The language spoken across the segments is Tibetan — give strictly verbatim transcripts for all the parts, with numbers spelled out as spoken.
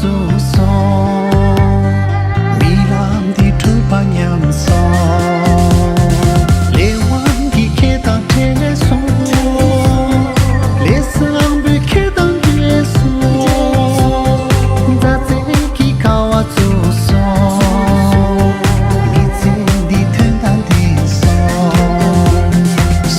སོང་། རྨི་ལམ་འདི་འཁྲུལ་པ་ཉམས་སོང་། ལས་དབང་གིས་ཁྱེད་དང་བྲལ་སོང་། ལས་བཟང་པོས་ཁྱེད་དང་འབྲེལ་སོང་། མཛའ་བརྩེ་གི་ཁ་བ་བཙུགས་སོང་། མི་ཚེ་འདི་དོན་དང་ལྡན་སོང་།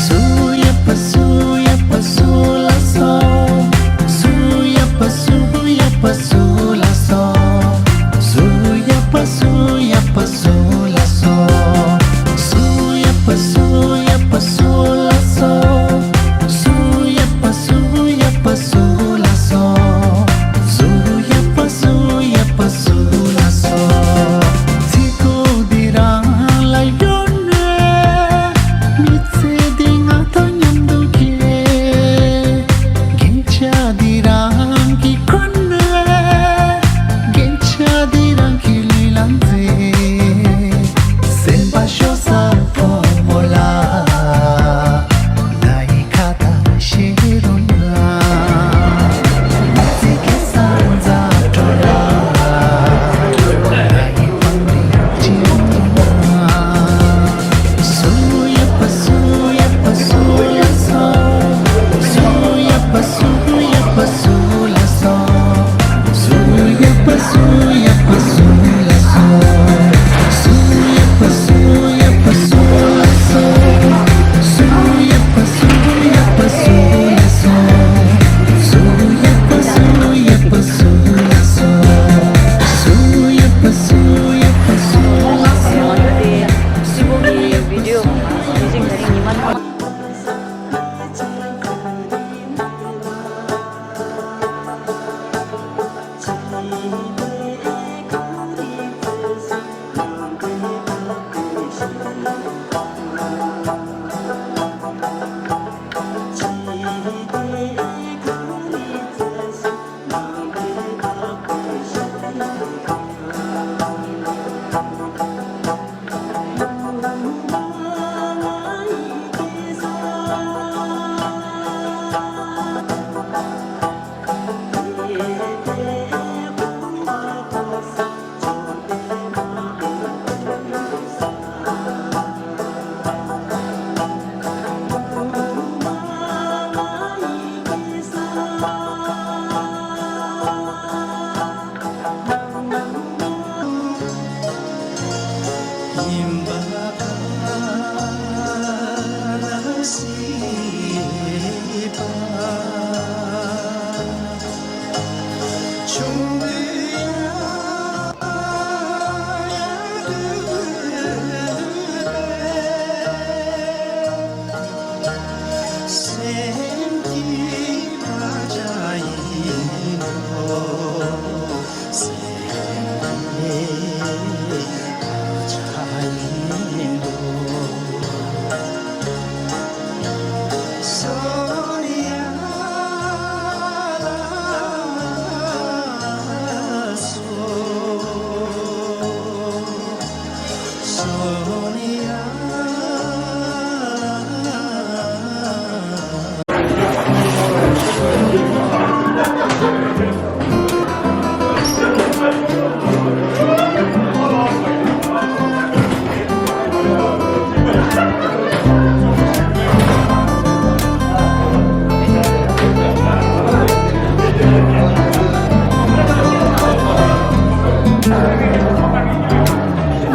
སུ་ཡ་པ་སུ་ཡ་པ་སུ་ལ་སོང་། སུ་ཡ་པ་སུ་ཡ་པ་སུ་ལ་སོང་། སུ་ཡ་པ་སུ་ཡ་པ་སུ་ལ་སོང་། སུ་ཡ་པ་སུ་ཡ་པ་སུ་ལ་སོང་། སུ་ཡ་པ་སུ་ཡ་པ་སུ་ལ་སོང་། སུ་ཡ་པ་སུ་ཡ་པ་སུ་ལ་སོང་། ཚིག་གོ་འདི་རང་ལ་ཡོད་ནས། མི་ཚེ་འདི་ང་དང་མཉམ་དུ་སྐྱེལ། རྒྱན་ཆ་འདི་རང་གིས་གོན་ནས། རྒྱན་ཆ་འདི་རང་གི་ལུས་ལ་མཛེས། སེམས་པ་ཤོར་ས་བུ་མོ་ལ། ང་ཡི་ཁ་བརྡ་བྱེད་རོགས་གནང་། མི་ཚེ་སྐྱེལ་ས་མཛའ་གྲོགས་ལ། ང་ཡི་པང་རི་བྱིན་རོགས་གནང་། སུ་ཡ་པ་སུ་ཡ་པ་སུ་ལ་སོང་། སུ་ཡ་པ་སུ་ཡ་པ་སུ་ལ་སོང་། སུ་ཡ་པ་སུ་ཡ་པ་སུ་ལ་སོང་། སུ་ཡ་པ་སུ་ཡ་པ་སུ་ལ་སོང་། སུ་ཡ་པ་སུ་ཡ་པ་སུ་ལ་སོང་། སུ་ཡ་པ་སུ་ཡ་པ་སུ་ལ་སོང་། སུ་ཡ་པ་སུ་ཡ་པ་སུ་ལ་སོང་། སུ་ཡ་པ་སུ་ཡ་པ་སུ་ལ་སོང་།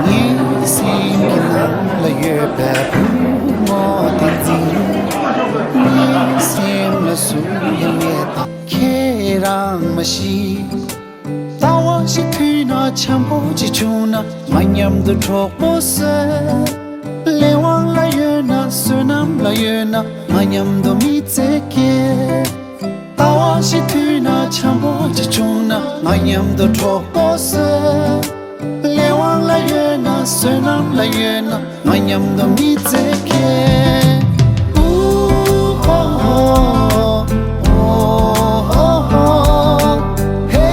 ངའི་སེམས་ཀྱི་ནང་ལ་ཡོད་པའི་བུ་མོ་བསྟན་འཛིན། ངའི་སེམས་ལ་སུ་ཡིན་མེད་དང་ཁྱེད་རང་མ་ཤེས། ལྟ་བ་ཞིག་མཐུན་ན་འཆམ་པོ་ཅིག་བྱུང་ན་ང་མཉམ་དུ་གྲོགས་པོ་བཟོས། ལས་དབང་ལ་ཡོད་ན་བསོད་ནམས་ལ་ཡོད་ན་ང་མཉམ་དུ་མི་ཚེ་སྐྱེལ། ལྟ་བ་ཞིག་མཐུན་ན་འཆམ་པོ་ཅིག་བྱུང་ན་ང་མཉམ་དུ་གྲོགས་པོ་བཟོས། ལས་དབང་ལ་ཡོད་ན་བསོད་ནམས་ལ་ཡོད་ན་ང་མཉམ་དུ་མི་ཚེ་སྐྱེལ། ཨུ་ཧོ་ཧོ། ཨོ་ཧོ་ཧོ། ཧེ་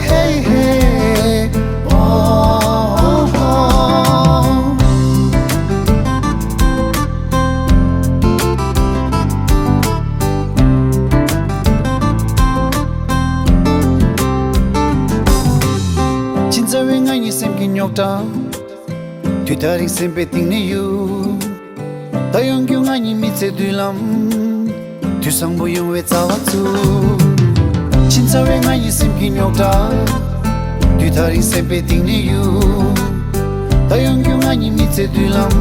ཧེ་ཧེ། ཨོ་ཧོ་ཧོ། དུས་ད་རིང་སེམས་པའི་གཏིང་ནས་གཡུག་ད་ཡོང་རྒྱུ་ང་གཉིས་མི་ཚེ་མདུན་ལམ། དུས་བཟང་པོ་ཡོང་བའི་རྩ་བ་བཙུགས། ཕྱིན་ཚར་བའི་ང་གཉིས་སེམས་ཀྱི་རྙོག་དྲ། དུས་ད་རིང་སེམས་པའི་གཏིང་ནས་གཡུག་ད་ཡོང་རྒྱུ་ང་གཉིས་མི་ཚེ་མདུན་ལམ།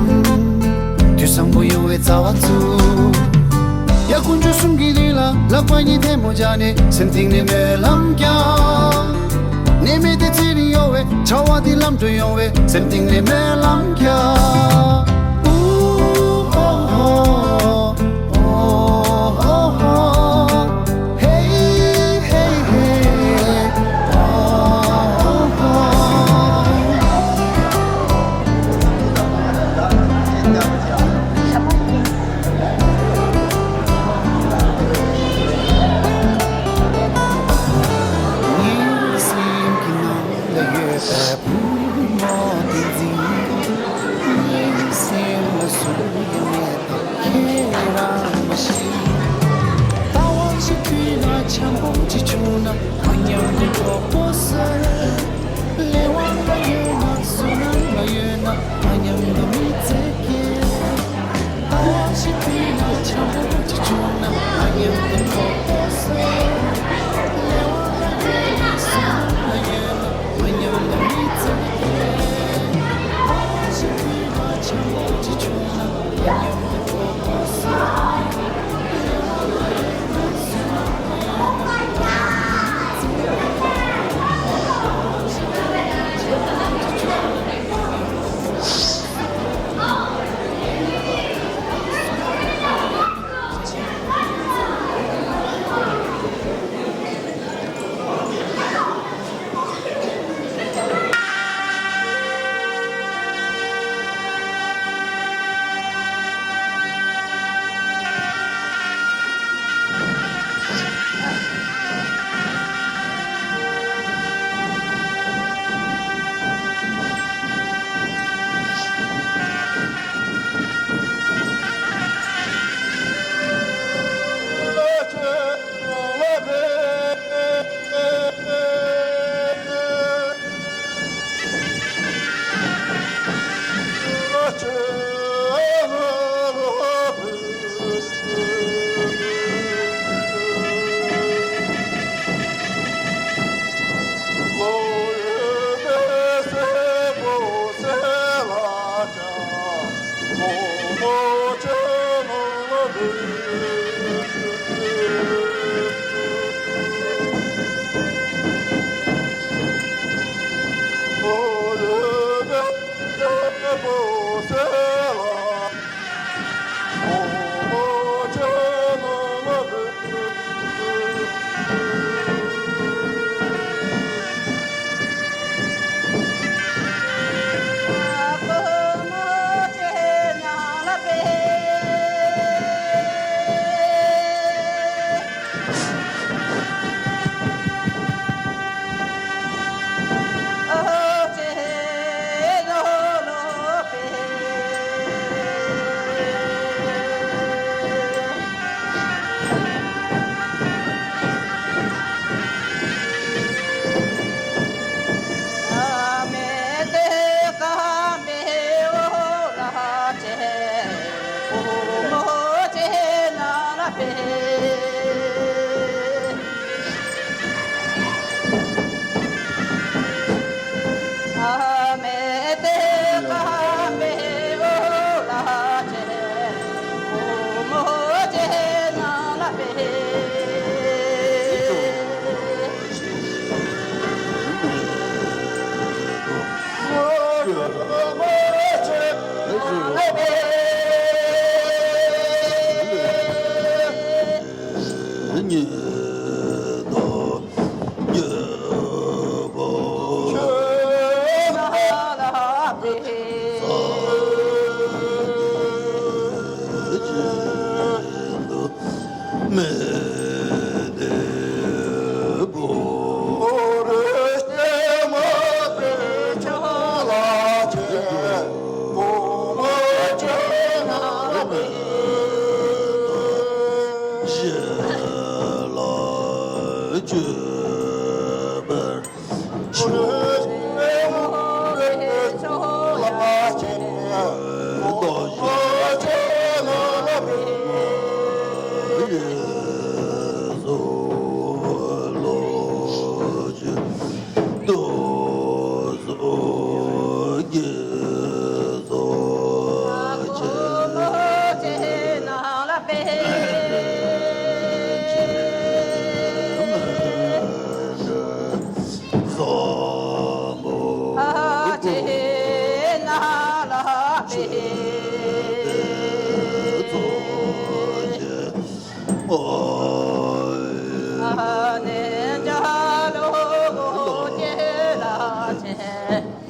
དུས་བཟང་པོ་ཡོང་བའི་རྩ་བ་བཙུགས། ཡ་དཀོན་མཆོག་གསུམ་གྱི་མདུན་ལ་ལག་པ་གཉིས་ཐལ་མོ་སྦྱར་ནས་སེམས་གཏིང་ནས་སྨོན་ལམ་རྒྱག་ནད་མེད་དེ་ཚེ་རིང་ཡོང་བའི་བྱ་བ་འདི་ལམ་འགྲོ་ཡོང་བའི་སེམས་གཏིང་ནས་སྨོན་ལམ་རྒྱག་ཨུ་ཨོ་ཧོ། ཨོ་ཧོ་ཧོ། ཧེ་ཧེ་ཧེ། ཨོ་ཧོ་ཧོ། ངའི་སེམས་ཀྱི་ནང་ལ་ཡོད་པའི་བུ་མོ་བསྟན་འཛིན། ངའི་སེམས་ལ་སུ་ཡང་མེད་པ་ཁྱེད་རང་མ་ཤེས། ལྟ་བ་ཞིག་མཐུན་ན་འཆམ་པོ་ཅིག་བྱུང་ན་ང་མཉམ་དུ་གྲོགས་པོ་བཟོས། ལས་དབང་ལ་ཡོད་ན་བསོད་ནམས་ལ་ཡོད་ན་ང་མཉམ་དུ་མི་ཚེ་སྐྱེལ།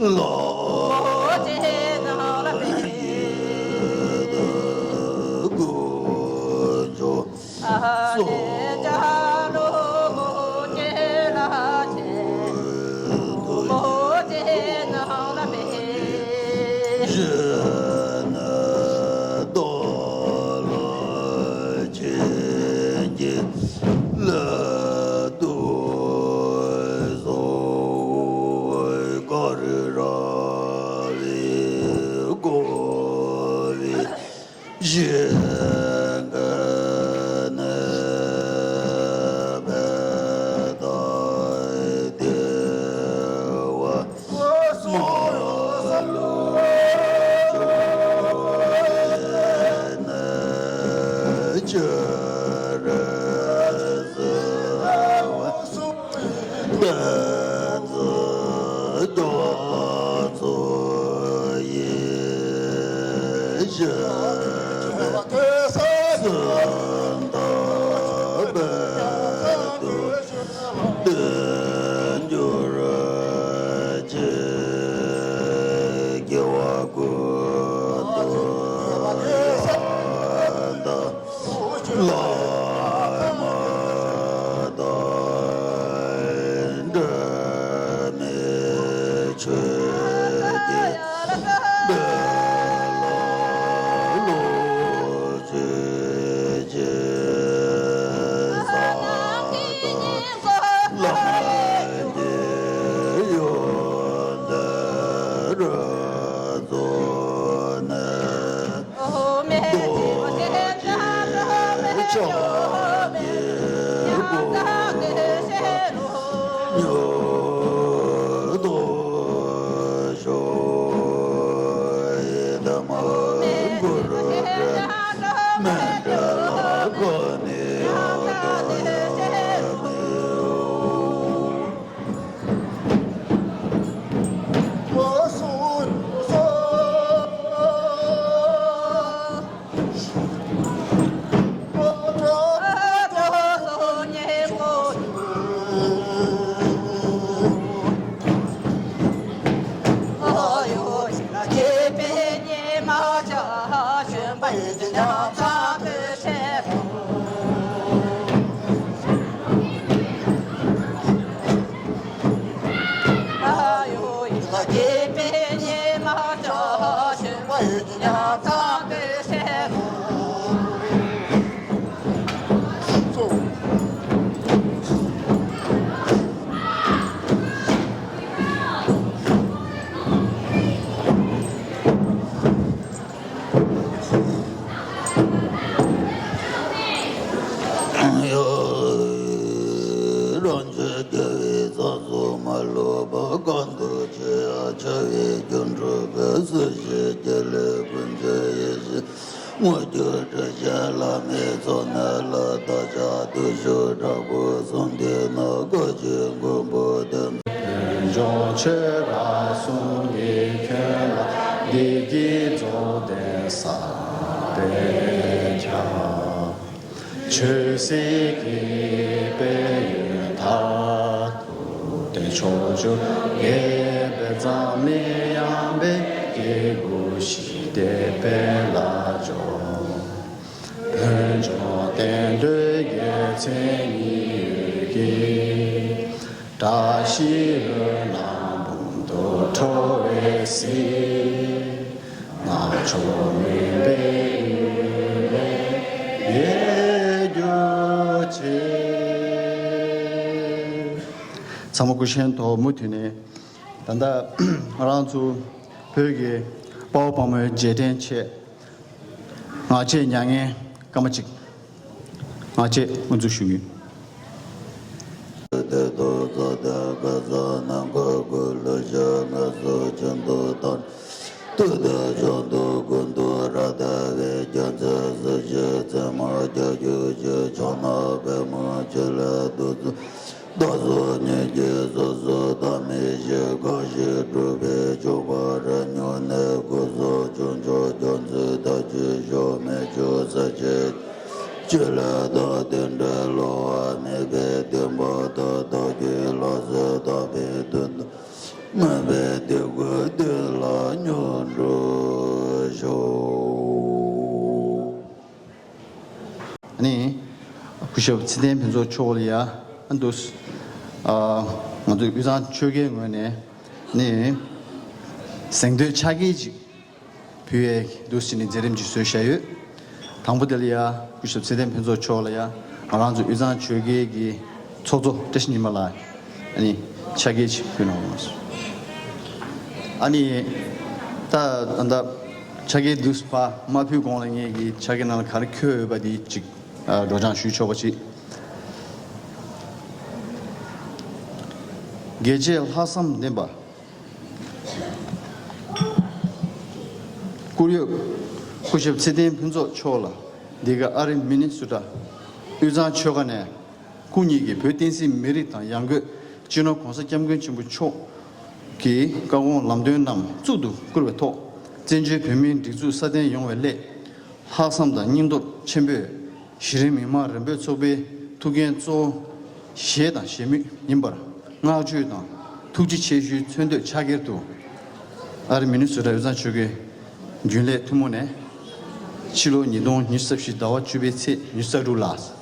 ལ། ཀུན་སྦྱོར་སོགས། གཞན་བདག་ལ་བྱིན་གྱིས་བརླབ་ཏུ་གསོལ། བཀའ་དྲིན་རབ་བསྐུལ་བའི་ཞིང་ཁམས་ནས། བདག་བདེ་བ་མ་ལུས་ནས་སྤྱོད་པར་གསོལ་བ། བསྟན་འཛིན་རྒྱ་མཚོ་ཡི་ཞབས་པད་སྲིད་མཐའ་བར་དུ་བརྟན་གྱུར་ཅིག། སྐྱེ་བ་ཀུན་ཏུ་ཡང་དག་བླ་མ་དང་འབྲལ་མེད་ཆོས་ཀྱི་དཔལ་ལ་བློ་ཆོས་ཅན། ས་དང་བླ་མ་གི་ཡོན་ཏན་རབ་རྫོགས་ནས། རྡོ་རྗེ་ཕྱག་རྒྱའི་སྐུ་མྱུར་ཐོབ་ཤོག། ཡི་དམ་གུ་རུ་འབྲལ་མེད་འབྲེལ་ལ་གང་ནས་ཡང་དག་ཡང་མི་འོང་། རང་རྒྱལ་རྒྱལ་བའི་ཚོགས་སུ་མ་ལུས་པ། གང་དུ་མཆིའང་བྱ་བའི་རྒྱུར་འགྲུབ་པའི། སྲིད་ཞིའི་དཀྱིལ་ལས་ཀུན་གྱི་ཡེ་ཤེས་དངོས་གྱུར་དྲི་ཞིམ་ལྷ་མོའི་ཚོགས་ནི་ལ། བདག་ཅག་བརྟུལ་ཞུགས་དྲག་པོས་བཟུང་སྟེ་ནི། བཀའ་བཞིན་མགོན་པོ་དེ་ཚེ་འབྱུང་ཆོས་སྐལ་གསུམ་གྱི་ཁྱོན་ལ། བདེ་སྐྱིད་རྫོགས་ལྡན་ས་དེར་ཁྱབ། ཆོས་སྲིད་ཀྱི་དཔལ་ཡོན་མཐར་ཐུག་སྟེ། ཕྱོགས་བཅུར་རྒྱས་པའི་འཛམ་གླིང་ཡངས་པའི་སྐྱེ་དགུའི་ཞི་བདེའི་དཔལ་ལ་འབྱོར། བོད་ལྗོངས་བསྟན་འགྲོའི་རྒྱལ་མཚན་ཉི་འོད་ཀྱིས། བཀྲ་ཤིས་འོད་རྣམས་འབུམ་དུ་འཕྲོ་བའི་གཟིས། རྣམ་མཆོག་མུན་པའི་དབུས་ནས་རྒྱས་གྱུར་ཅིག། ཚང་མ་སྐུ་བཞེངས་ཐོག་མུ་མཐུད་ནས། ད་ལྟ་ང་རང་ཚོ་བོད་ཀྱི་དཔའ་བོ་དཔའ་མོའི་རྗེས་དྲན་ཆེད། ངག་བཅད་མྱ་ངན་སྐར་མ་གཅིག། ངག་བཅད་དབུ་འཛུགས་ཞུ་གི་ཡོད། དེ་ཐོག་ཚོགས་དང་ཁ་སང་ནམ་མཁའ་ཀུན་ལ་ཤར། མངོན་སུམ་ཆེན་པོ་དང་། ཐུགས་དང་ཕྱོགས་དང་ཀུན་ཏུ་རབ་བརྟགས་པའི། རྒྱལ་མཚན་སྲིད་ཞིའི་མཚན་མ་རྒྱལ་གྱུར་ཅིག། ཕྱོགས་ན་པདྨོ་ཆེ་ལ་འདུ་འཛོམས། བདག་སོགས་ཉིད་ཀྱི་སོ་སོར་ཐ་མལ་ཞི། གང་ཞིག་སྒྲུབ་པའི་མཆོག་དཔལ་རབ་མྱུར་ནས། སྐུ་གསུང་ཐུགས་མཆོག་རྒྱལ་མཚན་མཐར་ཕྱིན་ཤོག། མི་བསྐྱོད་ས་གཞི་ཆེ་ལ་བཏགས། རྟེན་འབྲེལ་བསླུ་བ་མེད་པའི་བདེན་པ་དང་། བདག་གིས་ལག་སོར་བཏབ་པའི་དོན་དུ་མོས་པས་དེ་ཀུན་ ཞབས་ཚེ་བརྟན་ཕུན་ཚོགས་མཆོག་ལ་ཡ་ཨ་འདུག་ཨ་ང་ཚོའི་དབུས་གཙང་ཆོལ་ཁའི་ངོས་ནས་ནི་གཟེངས་བསྟོད་ཕྱག་འཁྱེར་ཅིག་ཕུལ་ཡས་འདུག་ཟེར་ནས་མཛད་རིམ་ཅིག་བཟོས་བཞག་ཡོད། དང་པོ་དེ་ལ་ཡ་སྐུ་ཞབས་ཚེ་བརྟན་ཕུན་ཚོགས་མཆོག་ལ་ཡ་ང་རང་ཚོ་དབུས་གཙང་ཆོལ་ཁའི་གི་ཚོགས་གཙོ་བཀྲ་ཤིས་ཉི་མ་ལགས་ཨ་ནི་ཕྱག་འཁྱེར་ཅིག་ཕུལ་གནང་ཡོད། ཨ་ནི་ད་ད་ཕྱག་འཁྱེར་འདུག་ཕར་མ་ཕུལ་གོང་ལ་ངས་ཀྱི་ཕྱག་འཁྱེར་ནང་ལ་ག་རེ་འཁོད་ཡོད་པ་དེ་ཅིག་སྒྲོག་སྦྱང་ཞུས་ཆོག་པ་ཅིག་རྒྱལ་གཅེས་ལྷག་བསམ་ལྡན་པ། བཀུར་འོས་སྐུ་ཞབས་ཚེ་བརྟན་ཕུན་ཚོགས་མཆོག་ལ་འདི་ག་ཨ་རི་མི་ནི་སོ་ཊ་དབུས་གཙང་ཆོལ་ཁ་ནས་སྐུ་ཉིད་ཀྱིས་བོད་བསྟན་སྲིད་མི་རིགས་དང་ཡང་སྒོས་སྤྱི་ནོར་༸གོང་ས་༸སྐྱབས་མགོན་ཆེན་པོ་མཆོག་གི་བཀའ་དགོངས་ལམ་སྟོན་རྣམས་གཙུག་ཏུ་བཀུར་བའི་ཐོག་བཙན་བྱོལ་བོད་མིའི་སྒྲིག་འཛུགས་སྲ་བརྟན་ཡོང་བའི་སླད། ལྷག་བསམ་དང་སྙིང་སྟོབས་ཆེན་པོས་གཞི་རིམ་མི་མང་རིམ་པས་ཚོགས་པའི་ཐུགས་འགན་གཙོ་བོ་བཞེས་དང་བཞེས་མུས་ཡིན་པར་བསྔགས་བརྗོད་དང་ཐུགས་རྗེ་ཆེ་ཞུའི་མཚོན་འདོད་ཕྱག་འཁྱེར་དུ། ཨ་རི་མི་ནི་སོ་ཊ་དབུས་གཙང་ཆོལ་ཁའི་རྒྱུན་ལས་ཐུན་མོང་ནས་ཕྱི་ལོ་ཉིས་སྟོང་ཉི་ཤུ་རྩ་བཞི་ཟླ་བ་བཅུ་པའི་ཚེས་ཉི་ཤུ་རྩ་དྲུག་ལ།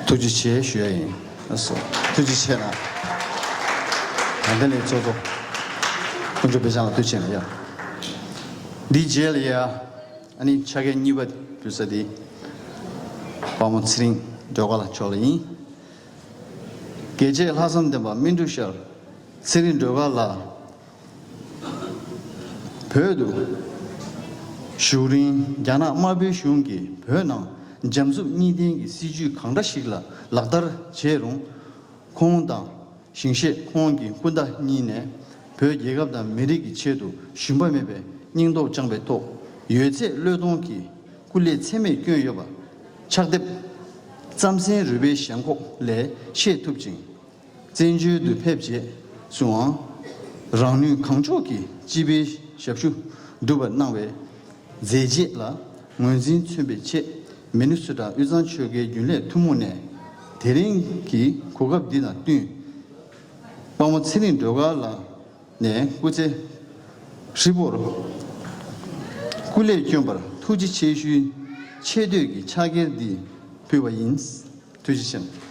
ཐུགས་རྗེ་ཆེ་ཞུ་ཡ་ཡིན། ལགས་སོ། ཐུགས་རྗེ་ཆེ་གནང་། ད་ལྟ་ནས་གཙོ་བོ་དཀོན་མཆོག་དཔེ་བཟང་ལ་ཐུགས་རྗེ་ཆེ་གནང་ཡ། འདིའི་རྗེས་ལ་ཡ་ཨ་ནི་ཕྱག་འཁྱེར་གཉིས་པ་ཕུལ་ས་དེ་དཔའ་མོ་ཚེ་རིང་སྒྲོལ་དཀར་ལགས་མཆོག་ལ་ཡིན། རྒྱལ་གཅེས་ལྷག་བསམ་ལྡན་པ་སྨིན་དྲུག་ཤར་ཚེ་རིང་སྒྲོལ་དཀར་ལགས། བོད་དུ་བཞུགས་རིང་རྒྱ་ནག་དམར་པོའི་གཞུང་གིས་བོད་ནང་འཇམ་རྩུབ་གཉིས་ལྡན་གྱི་སྲིད་བྱུས་གང་འདྲ་ཞིག་ལ་ལག་བསྟར་བྱས་རུང་། ཁོང་དང་ཞིང་གཤེགས་ཁོང་གི་སྐུ་ཟླ་གཉིས་ནས་བོད་རྒྱལ་ཁབ་དང་མི་རིགས་ཀྱི་ཆེད་དུ་ཞུམ་པ་མེད་པའི་སྙིང་སྟོབས་བཅངས་པའི་ཐོག་ཡོད་ཚད་བློས་གཏོང་གིས་སྐུ་ལས་ཚད་མེད་བསྐྱོན་ཡོད་པ་ཕྱག་དེབ་རྩམ་ཟན་རུས་པའི་ཞེན་ཁོག་ལས་ཤེས་ཐུབ་ཅིང་། བཙན་བྱོལ་དུ་ཕེབས་རྗེས་སུའང་རང་ནུས་གང་ལྕོགས་ཀྱིས་སྤྱི་པའི་ཞབས་ཞུ་སྒྲུབ་པར་གནང་བའི་མཛད་རྗེས་ལ་ངོས་འཛིན་མཚོན་པའི་ཆེད་མི་ནི་སོ་ཊ་དབུས་གཙང་ཆོལ་ཁའི་རྒྱུན་ལས་ཐུན་མོང་ནས་དེ་རིང་གི་གོ་སྐབས་འདི་དང་བསྟུན། དཔའ་མོ་ཚེ་རིང་སྒྲོལ་དཀར་ལགས་ནས་སྐུ་ཚེ་ཧྲིལ་པོར་སྐུ་ལས་བསྐྱོན་པར་ཐུགས་རྗེ་ཆེ་ཞུའི་ཆེ་བསྟོད་ཀྱི་ཕྱག་འཁྱེར་འདི་ཕུལ་བ་ཡིན། ཐུགས་རྗེ་ཆེ།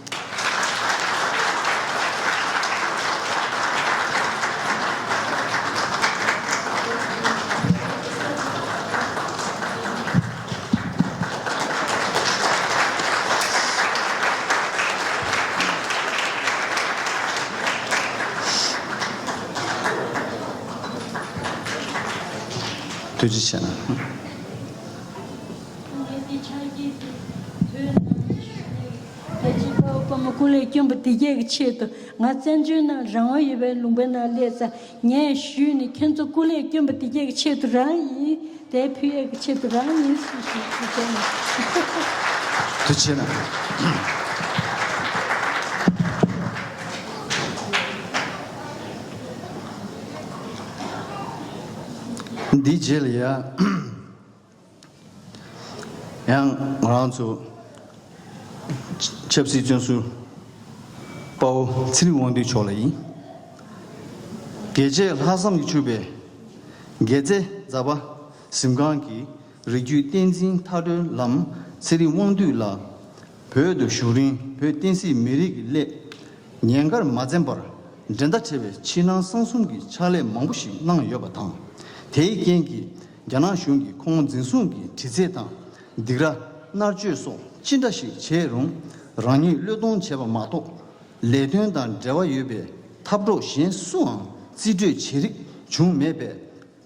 ཐུགས་རྗེ་ཆེ་གནང་། ངས་འདི་ཕྱག་འཁྱེར་འདི་བོད་ནང་གི་གཞོན་ནུ་རྒྱལ་གཅེས་དཔའ་བོ་དཔའ་མོ་སྐུ་ལས་བསྐྱོན་པ་དེ་གས་ཀྱི་ཆེད་དུ། ང་བཙན་བྱོལ་ནང་རང་དབང་ཡོད་པའི་ལུང་པའི་ནང་སླེབས་ཙང་ངས་ཞུས་ནས་ཁྱེད་ཚོ་སྐུ་ལས་བསྐྱོན་པ་དེ་གས་ཀྱི་ཆེད་དུ་རང་ཡིན། དེ་ཕུལ་ཡས་ཀྱི་ཆེད་དུ་རང་ཡིན་ཞེས་ཞུ་རྒྱུ་བྱས་ནས། ཐུགས་རྗེ་གནང་། འདིའི་རྗེས་ལ་ཡ། ཡང་ང་རང་ཚོ་ཆབ་སྲིད་བཙོན་ཟུར་དཔའ་བོ་ཚེ་རིང་དབང་འདུས་མཆོག་ལ་ཡིན། རྒྱལ་གཅེས་ལྷག་བསམ་གྱིས་ཕྱུག་པའི་རྒྱལ་རྩེ་རྫ་པ་གཟིམ་ཁང་གི་རིགས་རྒྱུད་བསྟན་འཛིན་མཐའ་གྲོལ་ལམ་ཚེ་རིང་དབང་འདུས་ལགས། བོད་དུ་བཞུགས་རིང་བོད་བསྟན་སྲིད་མི་རིགས་ཀྱི་སླད། ཉེན་ཁར་མ་འཛེམས་པར་འགྲན་ཟླ་བྲལ་བའི་ཕྱི་ནང་གསང་གསུམ་གྱི་ཕྱག་ལས་མང་པོ་ཞིག་གནང་ཡོད་པ་དང་། དེའི་རྐྱེན་གྱིས་རྒྱ་ནག་གཞུང་གིས་ཁོང་འཛིན་བཟུང་གིས་དྲི་རྩད་དང་སྡིགས་ར་མནར་གཅོད་སོགས་ཅི་འདྲ་ཞིག་བྱས་རུང་། རང་ཉིད་བློས་གཏོང་བྱས་པ་མ་གཏོགས། ལས་དོན་དང་འབྲེལ་བ་ཡོད་པའི་འཐབ་གྲོགས་གཞན་སུའང་རྩིས་སྤྲོད་བྱེད་རིགས་བྱུང་མེད་པས།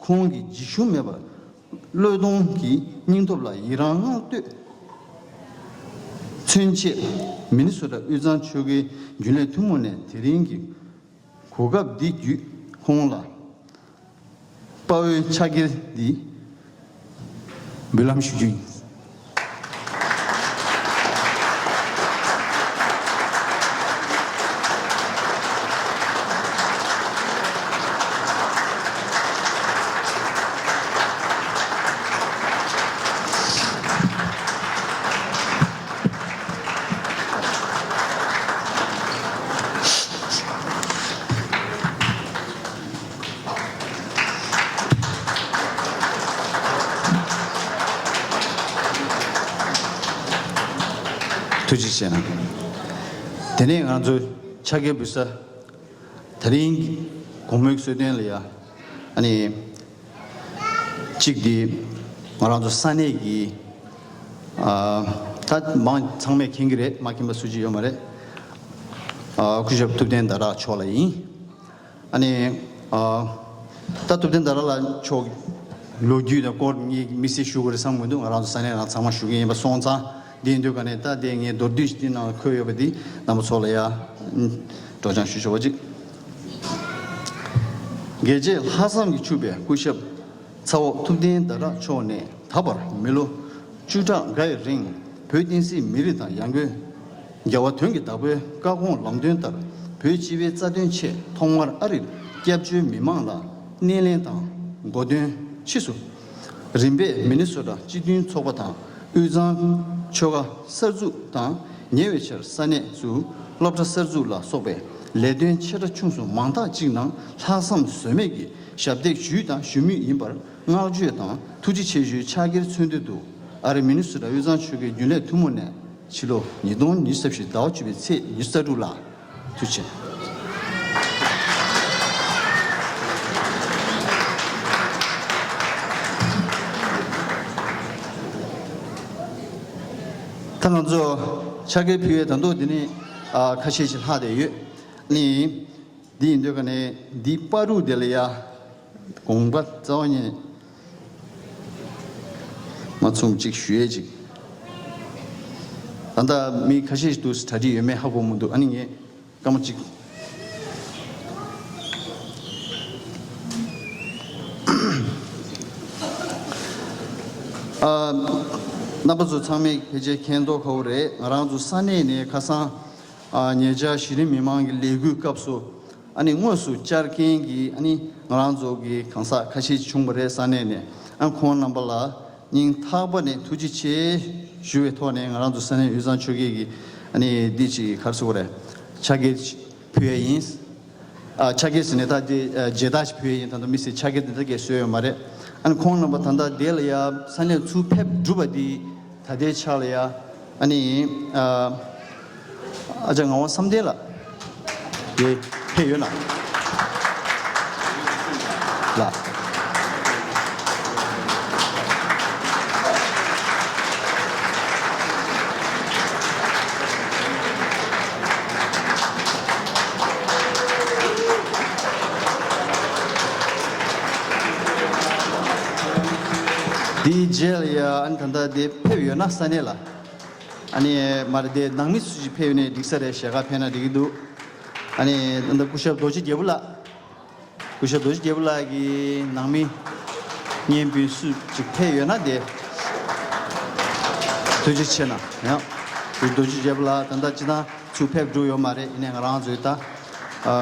ཁོང་གིས་འཇིགས་ཞུམ་མེད་པར་བློས་གཏོང་གི་སྙིང་སྟོབས་ལ་ཡི་རང་བསྔགས་བསྟོད་མཚོན་ཆེད། མི་ནི་སོ་ཊ་དབུས་གཙང་ཆོལ་ཁའི་རྒྱུན་ལས་ཐུན་མོང་ནས་དེ་རིང་གི་གོ་སྐབས་འདི་བརྒྱུད་ཁོང་ལ་དཔའ་བོའི་ཕྱག་འཁྱེར་འདི་འབུལ་ལམ་ཞུ་རྒྱུ་ཡིན། ཐུགས་རྗེ་ཆེ་གནང་། དེ་ནས་ང་ཚོ་ཕྱག་འཁྱེར་འབུལ་ས། དེ་རིང་གི་དགོང་མོའི་གསོལ་སྟོན་ལ་ཡ། ཨ་ནི། གཅིག་འདི། ང་རང་ཚོ་ས་གནས་ཀྱི། ཨ། ད་མང་ཚང་མས་མཁྱེན་གྱི་རེད། མ་མཁྱེན་པ་སུ་གཅིག་ཡོད་མ་རེད། ཨ། སྐུ་ཞབས་ཐུབ་བསྟན་ཟླ་གྲགས་མཆོག་ལ་ཡིན། ཨ་ནི། ཨ། ད་ཐུབ་བསྟན་ཟླ་གྲགས་ལགས་མཆོག་ལོ་རྒྱུས་དང་སྐོར་ངས་དམིགས་བསལ་ཞུ་དགོས་རེད་བསམ་གྱི་མི་འདུག་ང་རང་ཚོ་ས་གནས་རང་ཚང་མ་ཞུ་གི་ཡིན་པ་སོང་ཙང་། འདི་ཡིན་དུས་ག་ནས་ད་དེ་ངས་མདོར་བསྡུས་ཤིག་འདི་ནང་འཁོད་ཡོད་པ་འདི་རྣམ་པ་ཚོ་ལ་ཡ། སྒྲོག་སྦྱང་ཞུ་ཆོག་པ་ཅིག་རྒྱལ་གཅེས་ལྷག་བསམ་གྱིས་ཕྱུག་པའི་སྐུ་ཞབས་ཚ་བོ་ཐུབ་བསྟན་ཟླ་གྲགས་མཆོག་ནས། ད་བར་མི་ལོ་བཅུ་ཕྲག་འགའ་ཡི་རིང་བོད་བསྟན་སྲིད་མི་རིགས་དང་ཡང་སྒོས་རྒྱལ་བ་དོན་གྱི་བདག་པོའི་བཀའ་དགོངས་ལམ་སྟོན་ལྟར་བོད་སྤྱི་པའི་རྩ་དོན་ཆེད་ཐོག་མར་ཨ་རིར་སྐྱབས་བཅོལ་མི་མང་ལ་སྣེ་ལེན་དང་གོ་སྟོན་ཕྱིས་སུ། རིམ་པས་མི་ནི་སོ་ཊ་སྤྱི་མཐུན་ཚོགས་པ་དང་དབུས་གཙང་ཆོལ་ཁ་གསར་འཛུགས་དང་ཉེ་བའི་ཆར་ས་གནས་སུ་སློབ་གྲྭ་གསར་འཛུགས་ལ་སོགས་པའི་ལས་དོན་ཆེ་ཕྲ་ཆུང་གསུམ་མང་དག་ཅིག་ནང་ལྷག་བསམ་ཟོལ་མེད་ཀྱིས་ཞབས་འདེགས་ཞུས་དང་ཞུ་མུས་ཡིན་པར་བསྔགས་བརྗོད་དང་ཐུགས་རྗེ་ཆེ་ཞུའི་ཕྱག་འཁྱེར་མཚོན་དོན་དུ། ཨ་རི་མི་ནི་སོ་ཊ་དབུས་གཙང་ཆོལ་ཁའི་རྒྱུན་ལས་ཐུན་མོང་ནས་ཕྱི་ལོ་ཉིས་སྟོང་ཉི་ཤུ་རྩ་བཞི་ཟླ་བ་བཅུ་པའི་ཚེས་ཉི་ཤུ་རྩ་དྲུག་ལ། ཐུགས་རྗེ་ཆེ། ད་ང་ཚོ་ཕྱག་འཁྱེར་ཕུལ་བའི་ད་དུང་འདི་ནས་ཨ་ཁ་ཤས་ཤིག་ལྷག་བསྡད་ཡོད། ནི། འདི་ཡིན་དུས་ཀ་ནས་འདི་བར་དུ་དེ་ལ་ཡ། དགོངས་པ་རྩ་བ་ཉིད་མ་ཚོམ་གཅིག་ཞུ་ཡས་ཅིག་ད་ལྟ་མི་ཁ་ཤས་ཤིག་འདུག་གྲ་སྒྲིག་ཡོད་མེད་ཧ་གོ་མི་འདུག་ཨ་ནི་ངས་སྐར་མ་གཅིག་ཨ། རྣམ་པ་ཚོ་ཚང་མས་ཕལ་ཆེར་མཁྱེན་མདོག་ཁ་པོ་རེད། ང་རང་ཚོ་ས་གནས་ནས་ཁ་སང་། ཨ། ཉེ་ཆར་གཞི་རིམ་མི་མང་གི་ལས་འགུལ་སྐབས་སུ། ཨ་ནི་དངོས་སུ་བཅར་མཁན་གྱི་ཨ་ནི་ང་རང་ཚོ་གི་གང་ཟག་ཁ་ཤས་བྱུང་བ་རེད། ས་གནས་ནས། ཨ། ཁོང་རྣམ་པ་ལ་སྙིང་ཐག་པ་ནས་ཐུགས་རྗེ་ཆེ་ཞུ་བའི་ཐོག་ནས། ང་རང་ཚོ་ས་གནས་དབུས་གཙང་ཆོལ་ཁའི་གི་ཨ་ནི་འདི་ཅིག་ག་རེ་ཟེར་དགོས་རེད། ཕྱག་འཁྱེར་ཕུལ་ཡས་ཡིན། ཨ། ཕྱག་འཁྱེར་ཟེར་ནས་ད་དེ་མཇལ་དར་ཞིག་ཕུལ་ཡས་ཡིན། ད་ལྟ་དམིགས་བསལ་ཕྱག་འཁྱེར་དེ་འདྲ་གས་བཟོས་ཡོད་མ་རེད། ཨ་ནི་ཁོང་རྣམ་པ་ད་ལྟ་དེ་ལ་ཡ་ས་གནས་ཚུར་ཕེབས་གྲུབ་པ་འདི། ད་ལྟའི་ཆ་ལ་ཡ། ཨ་ནི། ཨ། ཨ་ཅག་ངག་དབང་བསམ་གཏན་ལགས། དེ་ཕེབས་ཡོད་ན། ལགས། དེའི་རྗེས་ལ་ཡ། ཨ་ནི་ད་ལྟ་དེ་ཕེབས་ཡོད་ན་ས་གནས་ལ། ཨ་ནི་མ་རེད་དེ། ནང་མི་སུ་ཞིག་ཕེབས་ནས་འགྲིག་ས་རེད། ཞལ་ཁ་ཕེབས་ན་འགྲིག་གི་འདུག་ཨ་ནི་ད་ལྟ་སྐུ་ཞབས་རྡོ་རྗེ་རྒྱལ་པོ་ལགས། སྐུ་ཞབས་རྡོ་རྗེ་རྒྱལ་པོ་ལགས་ཀྱི་ནང་མི་གཉེན་སྤུན་སུ་ཅིག་ཕེབས་ཡོད་ན་དེ། ཐུགས་རྗེ་ཆེ་གནང་། ཡང་སྐུ་ཞབས་རྡོ་རྗེ་རྒྱལ་པོ་ལགས་ད་ལྟ་སྤྱིར་བཏང་ཚུར་ཕེབས་གྲུབ་ཡོད་མ་རེད། ཡིན་ནའི་ང་རང་ཚོའི་ད་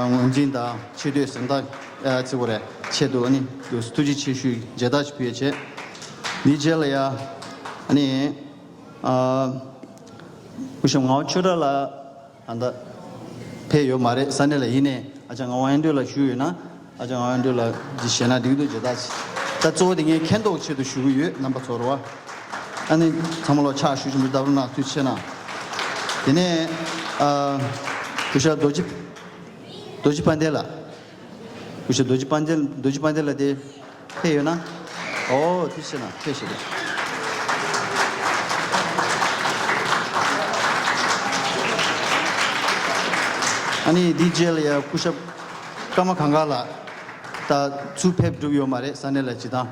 ངོས་འཛིན་དང་ཆེ་བསྟོད་གཟེངས་རྟགས་བརྩི་དགོས་རེད། ཆེད་དུ་ཨ་ནི་ཐུགས་རྗེ་ཆེ་ཞུའི་མཇལ་དར་ཞིག་ཕུལ་ཡས་བྱས། འདིའི་རྗེས་ལ་ཡ། ཨ་ནི། ཨ། སྐུ་ཞབས་ངག་དབང་ཆོས་གྲགས་ལགས་ད་ལྟ་ཕེབས་ཡོད་མ་རེད། ས་གནས་ལ། ཡིན་ནའི་ཨ་ཅག་ངག་དབང་དབྱངས་སྒྲོན་ལགས་བཞུགས་ཡོད་ན། ཨ་ཅག་ངག་དབང་དབྱངས་སྒྲོན་ལགས་འདི་བཞེས་ན་འགྲིག་འདུག་མཇལ་དར་ཅིག་ད་གཙོ་བོ་དེ་ངས་མཁྱེན་རྟོགས་ཆེད་དུ་ཞུ་གི་ཡོད། རྣམ་པ་ཚོར་བ། ཨ་ནི་ཚང་མ་ལོ་ཕྱག་ཞུ་ཞུ་མི་སྟབས་རུ་ན་ཐུགས་རྗེ་ཆེ་གནང་། དེ་ནས། ཨ། སྐུ་ཞབས་རྡོ་རྗེ། རྡོ་རྗེ་དཔལ་ལྡན་ལགས། སྐུ་ཞབས་རྡོ་རྗེ་དཔལ་ལྡན། རྡོ་རྗེ་དཔལ་ལྡན་ལགས་དེ་ཕེབས་ཡོད་ན། ཨོ་ཐུགས་རྗེ་ཆེ་གནང་། ཕེབས་ཤིག་ཨ་ནི་འདིའི་རྗེས་ལ་ཡ་སྐུ་ཞབས་ཀརྨ་གངས་དཀར་ལགས། ད་ཚུར་ཕེབས་གྲུབ་ཡོད་མ་རེད། ས་གནས་ལ་སྤྱིར་བཏང་།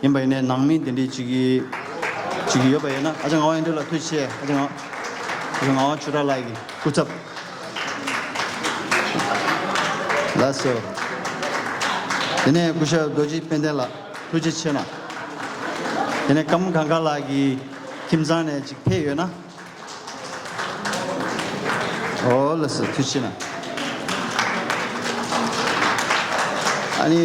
ཡིན་པ་ཡིན་ནའི་ནང་མི་དེ་འདྲའི་ཅིག་གིས་ཅིག་གིས་ཡོད་པ་ཡིན་ན། ཨ་ཅག་ངག་དབང་དབྱངས་སྒྲོན་ལགས་ཐུགས་རྗེ་ཆེ། ཨ་ཅག་ངག་ཨ་ཅག་ངག་དབང་ཆོས་གྲགས་ལགས་ཀྱི་སྐུ་ཚབ། ལགས་སོ། དེ་ནས་སྐུ་ཞབས་རྡོ་རྗེ་དཔལ་ལྡན་ལགས་ཐུགས་རྗེ་ཆེ་གནང་། དེ་ནས་ཀརྨ་གངས་དཀར་ལགས་ཀྱི་ཁྱིམ་ཚང་ནས་ཅིག་ཕེབས་ཡོད་ན། ཨོ་ལགས་སོ། ཐུགས་རྗེ་ཆེ་གནང་། ཨ་ནི་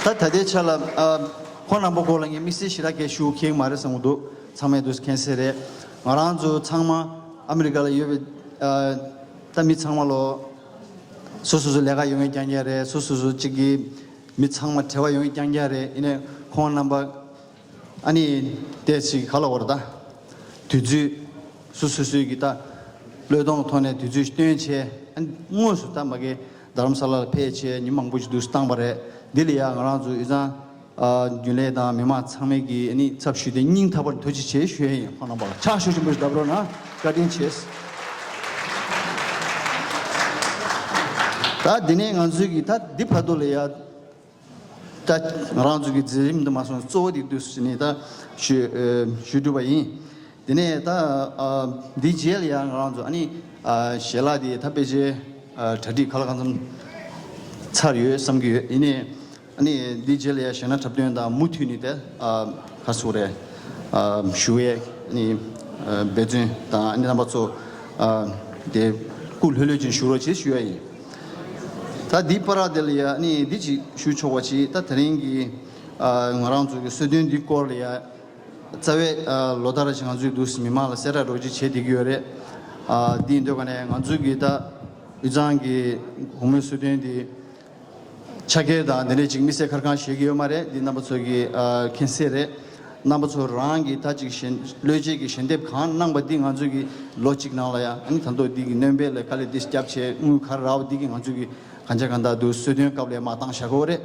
ད་ད་ལྟའི་ཆ་ལ། ཨ། ཁོང་རྣམ་པ་སྐོར་ལ་ངས་དམིགས་བསལ་ཞེ་དྲག་གས་ཞུ་མཁྱེན་གྱི་མ་རེད་བསམ་གྱི་འདུག་ཚང་མས་འདུག་མཁྱེན་གསལ་རེད། ང་རང་ཚོ་ཚང་མ་ཨ་མི་རི་ཀ་ལ་ཡོད་པའི། ཨ། ད་མི་ཚང་མ་ལོ། སོ་སོ་སོ་ལས་ཀ་ཡོད་མཁན་རྐྱང་རྐྱང་རེད། སོ་སོ་སོ་གཅིག་གི་མི་ཚང་མ་བྲེལ་བ་ཡོད་མཁན་རྐྱང་རྐྱང་རེད། ཡིན་ནའི་ཁོང་རྣམ་པ་ཨ་ནི་དེ་ཅིག་ག་ལ་བར་ད་དུས་ཚོད་ སོ་སོ་སོའི་གི་ད་བློས་གཏོང་ཐོག་ནས་དུས་ཚོད་བཏོན་བྱས། ཨ་ནི་དངོས་སུ་ད་མ་གི་རྡ་རམ་ས་ལར་ཕེབས་བྱས་ཉིན་མང་པོ་ཞིག་འདུག་བཏང་པ་རེད། འདི་ལ་ཡང་ང་རང་ཚོ་དབུས་གཙང་ཨ་རྒྱུན་ལས་དང་མི་མང་ཚང་མས་ཀྱི་ཨ་ནི་ཚབ་ཞུས་ཏེ་སྙིང་ཐག་པ་ནས་ཐུགས་རྗེ་ཆེ་ཞུ་ཡས་ཡིན། ཁོང་རྣམ་པ་ལ་ཕྱག་ཤུགས་ཆེན་པོ་ཞིག་བརྡབ་རོགས་གནང་། བཀའ་དྲིན་ཆེ། ད་འདི་ནས་ང་ཚོའི་གི་ད་འདི་བར་དུ་ལ་ཡ། ད་ང་རང་ཚོ་གི་མཛད་རིམ་འདི་མ་སོང་གཙོ་བོ་དེ་འདུག་ཟེར་ནས་ད་ཞུ་ཨ་ཞུ་གྲུབ་པ་ཡིན། དེ་ནས་ད་ཨ་འདི་རྗེས་ལ་ཡང་ང་རང་ཚོ་ཨ་ནི་ཨ་ཞལ་ལག་དེ་ད་ཕལ་ཆེར་ཨ་གྲ་སྒྲིག་གང་ལ་གང་འཚམ་ཚར་ཡོད་བསམ་གྱི་ཡོད། ཡིན་ནའི་ཨ་ནི་འདི་རྗེས་ལ་ཡང་གཞས་སྣ་འཁྲབ་སྟོན་དང་མུ་མཐུད་ནས་དེ་ཨ་ག་སུ་རེད་ཨ་ཞུ་བའི་ཨ་ནི་ཨ་འབད་བརྩོན་དང་ཨ་ནི་རྣམ་པ་ཚོ་ཨ་དེ་སྐུ་ལྷོད་ལྷོད་ཅིག་བཞུགས་རོགས་བྱེད་ཞུ་ཡ་ཡིན། ད་འདི་པར་དེ་ལ་ཡ་ནི་འདི་ཅིག་ཞུ་ཆོག་པ་ཅིག་ད་དེ་རིང་གི་ཨ་ང་རང་ཚོ་གི་གསོལ་སྟོན་འདི་སྐོར་ལ་ཡ་རྩ་བའི་ཨ་ལོ་ལྟར་ཅིག་ང་ཚོའི་འདུག་མི་མང་ལ་གསལ་བསྒྲགས་རོགས་ཅིག་བྱེད་བསྡད་ཀྱི་ཡོད་རེད། ཨ་འདི་ཡིན་དུས་ཀ་ནས་ང་ཚོའི་གི་ད་དབུས་གཙང་གི་གུང་མོའི་གསོལ་སྟོན་འདི་ཆ་རྐྱེན་དང་འདི་འདྲས་ཅིག་དམིགས་བསལ་ཁ་རྐང་བཞེས་ཀྱི་ཡོད་མ་རེད། འདི་རྣམ་པ་ཚོ་གི་ཨ་མཁྱེན་གསལ་རེད། རྣམ་པ་ཚོ་རང་གི་ད་ཅིག་ཞལ་བློས་བཅད་ཀྱི་ཞལ་འདེབས་གང་གནང་པ་འདི་ང་ཚོ་གི་ལོ་གཅིག་ནང་ལ་ཡ་ཨ་ནི་ད་མདོ་འདི་གི་སྣོན་པའི་ལས་ཀ་ལས་འདི་བརྒྱབ་བྱས་དངུལ་ག་རེ་རག་པ་འདི་གི་ང་ཚོ་གི་གང་ཆ་གང་ལྟར་དུ་གསོལ་སྟོན་སྐབས་ལ་མར་བཏང་བཞག་གི་ཡོད་རེད།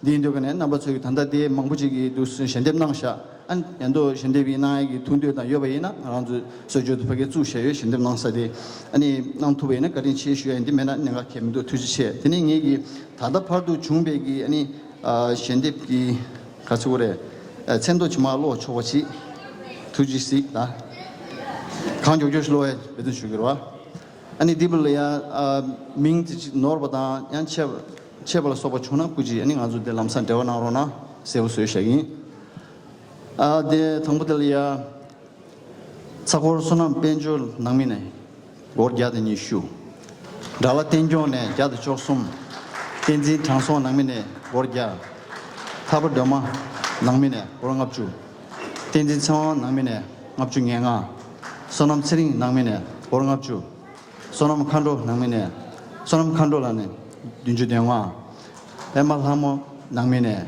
འདི་ཡིན་དུས་ཀ་ནས་རྣམ་པ་ཚོ་གི་ད་ལྟ་དེ་མང་པོ་ཅིག་གིས་འདུག་ཞལ་འདེབས་གནང་བཞག་ཨ་ནི་ཡང་དུ་ཞལ་འདེབས་ཡིན་གནང་ཡ་གི་ཐུགས་འདོད་དང་ཡོད་པ་ཡིན་ན་ང་རང་ཚོ་གསོལ་ཇོ་དུ་ཕ་གིར་བཙུགས་བཞག་ཡོད། ཞལ་འདེབས་གནང་ས་དེ་ཨ་ནི་གནང་ཐུབ་པ་ཡིན་ན་བཀའ་དྲིན་ཆེ་ཞུ་ཡ་ཡིན། འདི་མེད་ན་གནད་འགག་གལ་མི་འདུག་ཐུགས་རྗེ་ཆེ། དེ་ནས་ངེད་ཀྱི་ད་ལྟ་བར་དུ་བྱུང་བའི་གི་ཨ་ནི་ཨ་ཞལ་འདེབས་ཀྱི་ག་ཚོད་རེད་ཨ་མཚན་ཐོ་ཅིག་མར་ཀློག་ཆོག་པ་ཅིག་ཐུགས་རྗེ་གཟིགས་ད། གང་མགྱོགས་མགྱོགས་ཤིག་ཀློག་ཡ་འབད་བརྩོན་ཞུ་གི་རེད་བ། ཨ་ནི་འདི་བུ་ལ་ཡ་ཨ་མིང་དེ་ཅིག་ནོར་བ་དང་ཡང་ཆད་ཆད་པ་ལ་སོགས་པ་བྱུང་ན་སྐུ་མཁྱེན། ཨ་ནི་ང་ཚོ་དེ་ལམ་སང་འབྲེལ་བ་གནང་རོགས་གནང་། གསལ་པོ་བཟོས་བཞག་ཡིན། ཨ་དེ་དང་པོ་དེ་ལ་ཡ། ཚ་འཁོར་བསོད་ནམས་དཔལ་འབྱོར་ནང་མི་ནས་སྒོར་བརྒྱ་དང་ཉི་ཤུ། དགྲ་ལྷ་བསྟན་སྐྱོང་ནས་བརྒྱ་དང་བཅུ་གསུམ། བསྟན་འཛིན་དྲང་སྲོང་ནང་མི་ནས་སྒོར་བརྒྱ། ཐར་པ་སྒྲོལ་མ་ནང་མི་ནས་སྒོར་ལྔ་བཅུ། བསྟན་འཛིན་ཚེ་དབང་ནང་མི་ནས་ལྔ་བཅུ་ང་ལྔ། བསོད་ནམས་ཚེ་རིང་ནང་མི་ནས་སྒོར་ལྔ་བཅུ། བསོད་ནམས་མཁའ་འགྲོ་ནང་མི་ནས། བསོད་ནམས་མཁའ་འགྲོ་ལགས་ནས་བདུན་ཅུ་དོན་ལྔ། པདྨ་ལྷ་མོ་ནང་མི་ནས་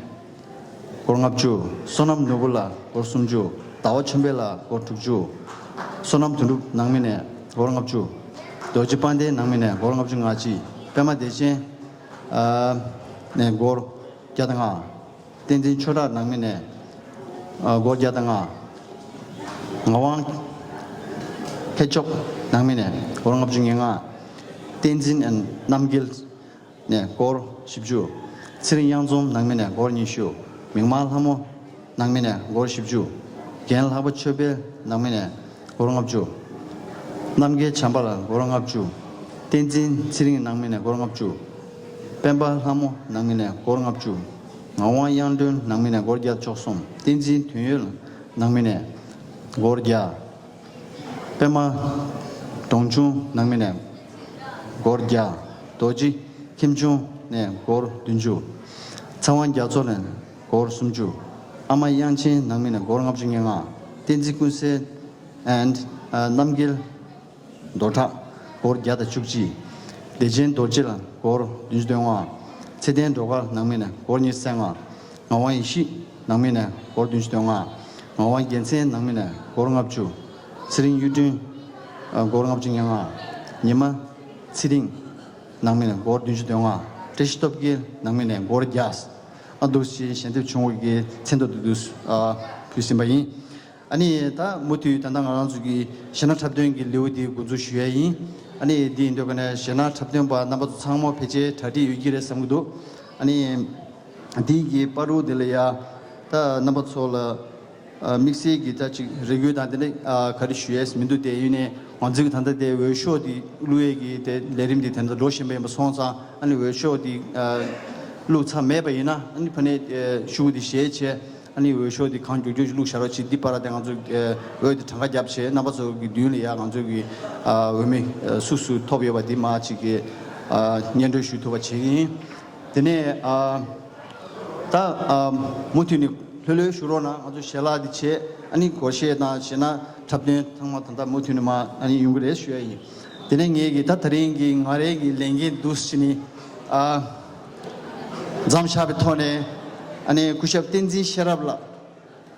སྒོར་ལྔ་བཅུ། བསོད་ནམས་ནོར་བུ་ལགས་སྒོར་སུམ་ཅུ། ཟླ་བ་ཆོས་འཕེལ་ལགས་སྒོར་དྲུག་ཅུ། བསོད་ནམས་དོན་གྲུབ་ནང་མི་ནས་སྒོར་ལྔ་བཅུ། རྡོ་རྗེ་དཔལ་ལྡན་ནང་མི་ནས་སྒོར་ལྔ་བཅུ་ང་གཅིག། པདྨ་བདེ་ཆེན་ཨ་ནས་སྒོར་བརྒྱ་དང་ལྔ། བསྟན་འཛིན་ཆོས་གྲགས་ནང་མི་ནས་ཨ་སྒོར་བརྒྱ་དང་ལྔ། ངག་དབང་མཁས་མཆོག་ནང་མི་ནས་སྒོར་ལྔ་བཅུ་ང་ལྔ། བསྟན་འཛིན་ཨན་རྣམ་རྒྱལ་ནས་སྒོར་བཞི་བཅུ། ཚེ་རིང་གཡང་འཛོམས་ནང་མི་ནས་སྒོར་ཉི་ཤུ། མིག་དམར་ལྷ་མོ་ནང་མི་ནས་སྒོར་བཞི་བཅུ། རྒན་ལྷག་པ་ཆོས་འཕེལ་ནང་མི་ནས་སྒོར་ལྔ་བཅུ། རྣམ་རྒྱལ་བྱམས་པ་ལགས་སྒོར་ལྔ་བཅུ། བསྟན་འཛིན་ཚེ་རིང་ནང་མི་ནས་སྒོར་ལྔ་བཅུ། སྤེན་པ་ལྷ་མོ་ནང་མི་ནས་སྒོར་ལྔ་བཅུ། ངག་དབང་དབྱངས་སྒྲོན་ནང་མི་ནས་སྒོར་བརྒྱ་བཅུ་གསུམ། བསྟན་འཛིན་དོན་ཡོད་ནང་མི་ནས་སྒོར་བརྒྱ། པདྨ་གདོང་ཆུང་ནང་མི་ནས་སྒོར་བརྒྱ། རྡོ་རྗེ་མཁྱེན་འབྱུང་ནས་སྒོར་བདུན་ཅུ། ཚེ་དབང་རྒྱ་མཚོ་ནས་སྒོར་སུམ་ཅུ། ཨ་མ་དབྱངས་ཅན་ནང་མི་ནས་སྒོར་ལྔ་བཅུ་ང་ལྔ། བསྟན་འཛིན་ཀུན་གསལ་ཨེནཌ་རྣམ་རྒྱལ་རྡོར་གྲགས་སྒོར་བརྒྱ་དང་བཅུ་གཅིག། བདེ་ཆེན་རྡོ་རྗེ་ལགས་སྒོར་བདུན་ཅུ་དོན་ལྔ། ཚེ་བརྟན་སྒྲོལ་དཀར་ནང་མི་ནས་སྒོར་ཉི་ཤུ་རྩ་ལྔ། ངག་དབང་ཡེ་ཤེས་ནང་མི་ནས་སྒོར་བདུན་ཅུ་དོན་ལྔ། ངག་དབང་རྒྱལ་མཚན་ནང་མི་ནས་སྒོར་ལྔ་བཅུ། ཚེ་རིང་གཡུ་སྒྲོན་ཨ་སྒོར་ལྔ་བཅུ་ང་ལྔ། ཉི་མ་ཚེ་རིང་ནང་མི་ནས་སྒོར་བདུན་ཅུ་དོན་ལྔ། བཀྲ་ཤིས་སྟོབས་རྒྱལ་ནང་མི་ནས་སྒོར་བརྒྱ། ཨ་འདུག་སེ་ཞལ་འདེབས་བྱུང་བ་གི་མཚན་ཐོ་འདི་འདུག་ཨ་ཕུལ་ཟིན་པ་ཡིན། ཨ་ནི་ད་མུ་མཐུད་ད་ལྟ་ང་རང་ཚོ་གི་གཞས་སྣ་འཁྲབ་སྟོན་གྱི་ལེའུ་འདི་འགོ་འཛུགས་ཞུ་ཡ་ཡིན། ཨ་ནི་འདི་ཡིན་དུས་ཀ་ནས་གཞས་སྣ་འཁྲབ་སྟོན་པ་རྣམ་པ་ཚོ་ཚང་མ་ཕལ་ཆེར་གྲ་སྒྲིག་ཡོད་ཀྱི་རེད་བསམ་གྱི་འདུག་ཨ་ནི་འདི་གི་བར་དུ་འདི་ལ་ཡ་ད་རྣམ་པ་ཚོ་ལ་ཨ་དམིགས་བསལ་གྱི་ད་ཅིག་རེ་སྐུལ་དང་དེ་འདྲ་ཨ་ག་རེ་ཞུ་ཡས་མི་འདུག་དེ་ཡིན་ནའི་ང་ཚོའི་གི་ད་ལྟ་དེ་འོས་ཤོག་འདི་བླུག་ཡས་ཀྱི་དེ་ལས་རིམ་འདི་དེ་འདྲ་འགྲོ་བཞིན་པ་ཡིན་པ་སོང་ཙང་ཨ་ནི་འོས་ཤོག་འདི་ཨ་བླུག་ཚར་མེད་པ་ཡིན་ན་ཨ་ནི་ཕ་ནས་ཨ་ཤུགས་འདི་བཞེས་བྱས། ཨ་ནི་འོས་ཤོག་འདི་གང་མགྱོགས་མགྱོགས་ཤིག་བླུགས་བཞག་རོགས་བྱེད། འདི་བར་དེ་ང་ཚོ་ཨ་འོས་འདི་གྲངས་ཀ་བརྒྱབ་བྱས་རྣམ་པ་ཚོ་གི་མདུན་ལ་ཡ་ང་ཚོ་གི་ཨ་འོས་མི་ཨ་སུ་སུ་ཐོབ་ཡོད་པ་འདི་མར་ཅིག་གི་ཨ་སྙན་སྒྲོན་ཞུ་ཐུབ་པ་བྱེད་ཀྱི་ཡིན། དེ་ནས་ཨ་ད་ཨ་མུ་མཐུད་ནས་ལྷོད་ལྷོད་བཞུགས་རོགས་གནང་། ང་ཚོ་ཞལ་ལག་འདི་བྱས་ཨ་ནི་སྒོར་གཞས་དང་གཞས་སྣ་འཁྲབ་སྟོན་ཚང་མ་ད་ལྟ་མུ་མཐུད་ནས་མར་ཨ་ནི་ཡོང་གི་རེད་ཞུ་ཡ་ཡིན། དེ་ནས་ངས་ཀྱི་ད་དེ་རིང་གི་ང་རའི་གི་ལས་འགན་འདུག་ཟེར་ནས་ཨ་མཚམས་བཞག་པའི་ཐོག་ནས་ཨ་ནི་སྐུ་ཞབས་བསྟན་འཛིན་ཤེས་རབ་ལགས།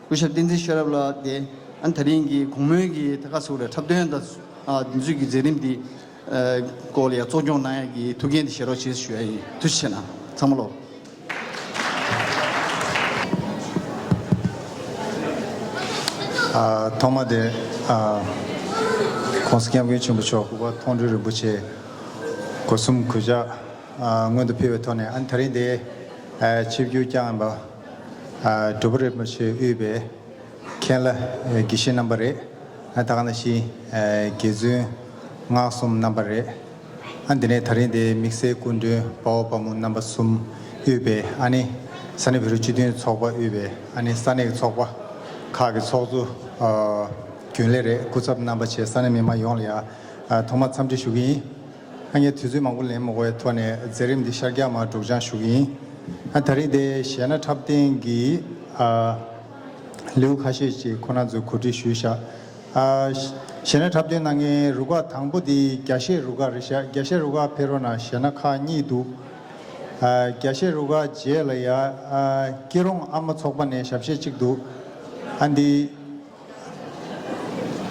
སྐུ་ཞབས་བསྟན་འཛིན་ཤེས་རབ་ལགས་དེ་ ཨ་ནི་དེ་རིང་གི་གུང་སྨོན་གྱི་ད་ག་ཟེར་དགོས་རེད། འཁྲབ་སྟོན་དང་། ཨ། འདི་ཚོའི་གི་མཛད་རིམ་འདི། ཨ། སྐོར་ལ་ཡང་གཙོ་སྐྱོང་གནང་ཡག་གི་ཐུགས་འགན་འདི་བཞེས་རོགས་བྱེད་ཞུ་ཡ་ཡིན། ཐུགས་རྗེ་ཆེ་གནང་། ཚང་མ་ལོ། ཨ། ཐོག་མ་དེ། ཨ། ༸གོང་ས་༸སྐྱབས་མགོན་ཆེན་པོ་མཆོག་སྐུ་པར་མཐོང་གྲོལ་རིན་པོ་ཆེ་སྒོ་གསུམ་གུས་ཕྱག་ཨ། སྔོན་དུ་ཕུལ་བའི་ཐོག་ནས། ཨ་ནི་དེ་རིང་འདིར། ཨ། ཆིབས་བསྒྱུར་བསྐྱངས་པ། ཨ། འབྲུག་པ་རིན་པོ་ཆེས་དབུས་པའི་མཁན་བླ། ཨ། དགེ་བཤེས་རྣམ་པ་རེད། ཨ། ད་ག་ནང་བཞིན། ཨ། དགེ་བཙུན་སྔགས་གསུམ་རྣམ་པ་རེད། ཨ། འདི་ནས་དེ་རིང་འདིར་དམིགས་བསལ་སྐུ་མགྲོན་དཔའ་བོ་དཔའ་མོ་རྣམ་པ་གསུམ་དབུས་པའི། ཨ་ནི་ས་གནས་བོད་རིགས་སྤྱི་མཐུན་ཚོགས་པ་དབུས་པའི། ཨ་ནི་ས་གནས་ཀྱི་ཚོགས་པ་ཁག་གི་ཚོགས་གཙོ། ཨ། རྒྱུན་ལས་རེད། སྐུ་ཚབ་རྣམ་པ་བཅས་ས་གནས་མི་མང་ཡོངས་ལ་ཡང་། ཨ། ཐོག་མར་འཚམས་འདྲི་ཞུ་གི་ཡིན། ཨ། ངས་དུས་ཚོད་མང་པོ་ལེན་མ་དགོས་པའི་ཐོག་ནས་མཛད་རིམ་འདི་ཤར་རྒྱག་མར་སྒྲོག་སྦྱང་ཞུ་གི་ཡིན། ཨ། ད་རེས་འདིར་གཞས་སྣ་འཁྲབ་སྟོན་གྱི། ཨ། ལེའུ་ཁ་ཤས་ཅིག་ཁོང་རྣམ་ཚོས་གོ་སྒྲིག་ཞུས་ཤག་ཨ། གཞས་སྣ་འཁྲབ་སྟོན་གནང་མཁན་རུ་ཁག་དང་པོ་འདི་རྒྱ་གཞས་རུ་ཁག་རེད་ཤག་རྒྱ་གཞས་རུ་ཁག་ཕེབས་རོགས་གནང་། གཞས་སྣ་ཁག་གཉིས་འདུག་ཨ། རྒྱ་གཞས་རུ་ཁག་རྗེས་ལ་ཡ། ཨ། སྐྱིད་རོང་ཨ་མ་ཚོགས་པ་ནས་ཞབས་གཞས་གཅིག་འདུག་ཨ། འདི་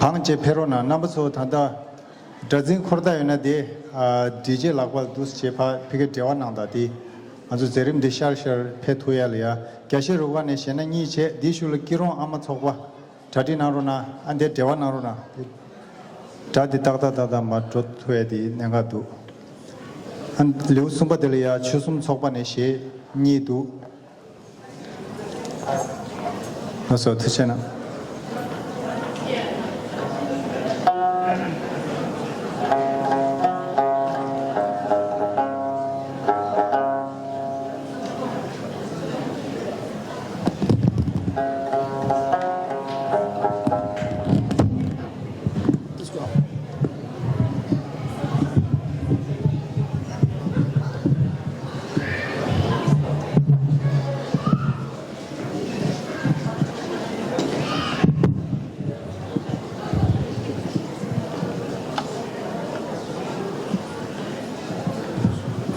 བང་བཅས་ཕེབས་རོགས་གནང་། རྣམ་པ་ཚོ་ད་ལྟ་སྒྲ་འཛིན་འཁོར་ཐག་ཡོད་ན་དེ། ཨ། སྒྲིག་ཆས་ལག་པར་འདུག་སེ་བྱས་ཕར་ཕ་གིར་འབྲེལ་བ་གནང་དང་། དེ་ང་ཚོ་མཛད་རིམ་འདི་ཤར་ཤར་ཕེབས་ཐུབ་ཡ་ལ་ཡ། རྒྱ་གཞས་རུ་ཁག་ནས་གཞས་སྣ་གཉིས་བྱས། དེའི་གཞུག་ལ་སྐྱིད་རོང་ཨ་མ་ཚོགས་པ། གྲ་སྒྲིག་གནང་རོགས་གནང་། ཨ། འདིར་འབྲེལ་བ་གནང་རོགས་གནང་། དེ་སྒྲ་འདི་ཏག་ཏག་ཏག་ཏག་མར་འགྲོ་ཐུབ་ཡ་དེ་གནད་འགག་འདུག་ཨ། ལེའུ་གསུམ་པ་དེ་ལ་ཡ་ཆོལ་གསུམ་ཚོགས་པ་ནས་གཞས་གཉིས་འདུག་ལགས་སོ། ཐུགས་རྗེ་གནང་།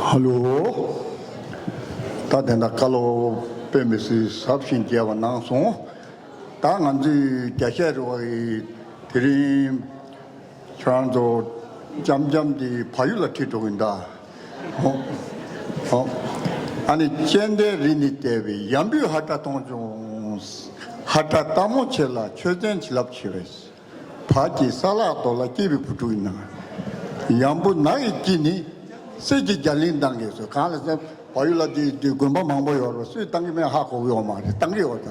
ཧ་ལོ། ད་དེ་འདྲ་བཀའ་སློབ་དཔེ་མི་སྲིད་ཟབ་ཞིང་རྒྱས་པ་གནང་སོང་། ད་ང་ཚོས་རྒྱ་གཞས་རུ་ཁག་གི་དེ་རིང་ཁྱེད་རང་ཚོ་འཇམ་འཇམ་དེ་བལ་ཡུལ་ལ་ཁྲིད་འགྲོ་གི་ཡིན་ད། ཨོ། ཨོ། ཨ་ནི་སྤྱན་ལྡན་རི་ནས་བལྟས་པའི་ཡམ་བུའི་ཧ་སྒྲ་མཐོང་བྱུང་། ཧ་སྒྲ་སྟག་མོ་ཆེ་ལ་ཆོས་ཚན་བྱིན་རླབས་ཆེ་བས། བར་གྱི་ས་ལག་རྡོ་ལ་སྐྱེས་པའི་བུ་ཕྲུག་ཡིན་ན། ཡམ་བུ་ནགས་ཀྱི་དཀྱིལ་ནས་གསེར་གྱི་རྒྱ་གླིང་བཏང་གི་སོ། གང་ལ་ཟེར་བལ་ཡུལ་ལ་དེ་དེ་དགོན་པ་མང་པོ་ཡོད་རེད། སུས་བཏང་གི་མེད་ཧ་གོ་གི་ཡོད་མ་རེད། བཏང་གི་ཡོད་ད།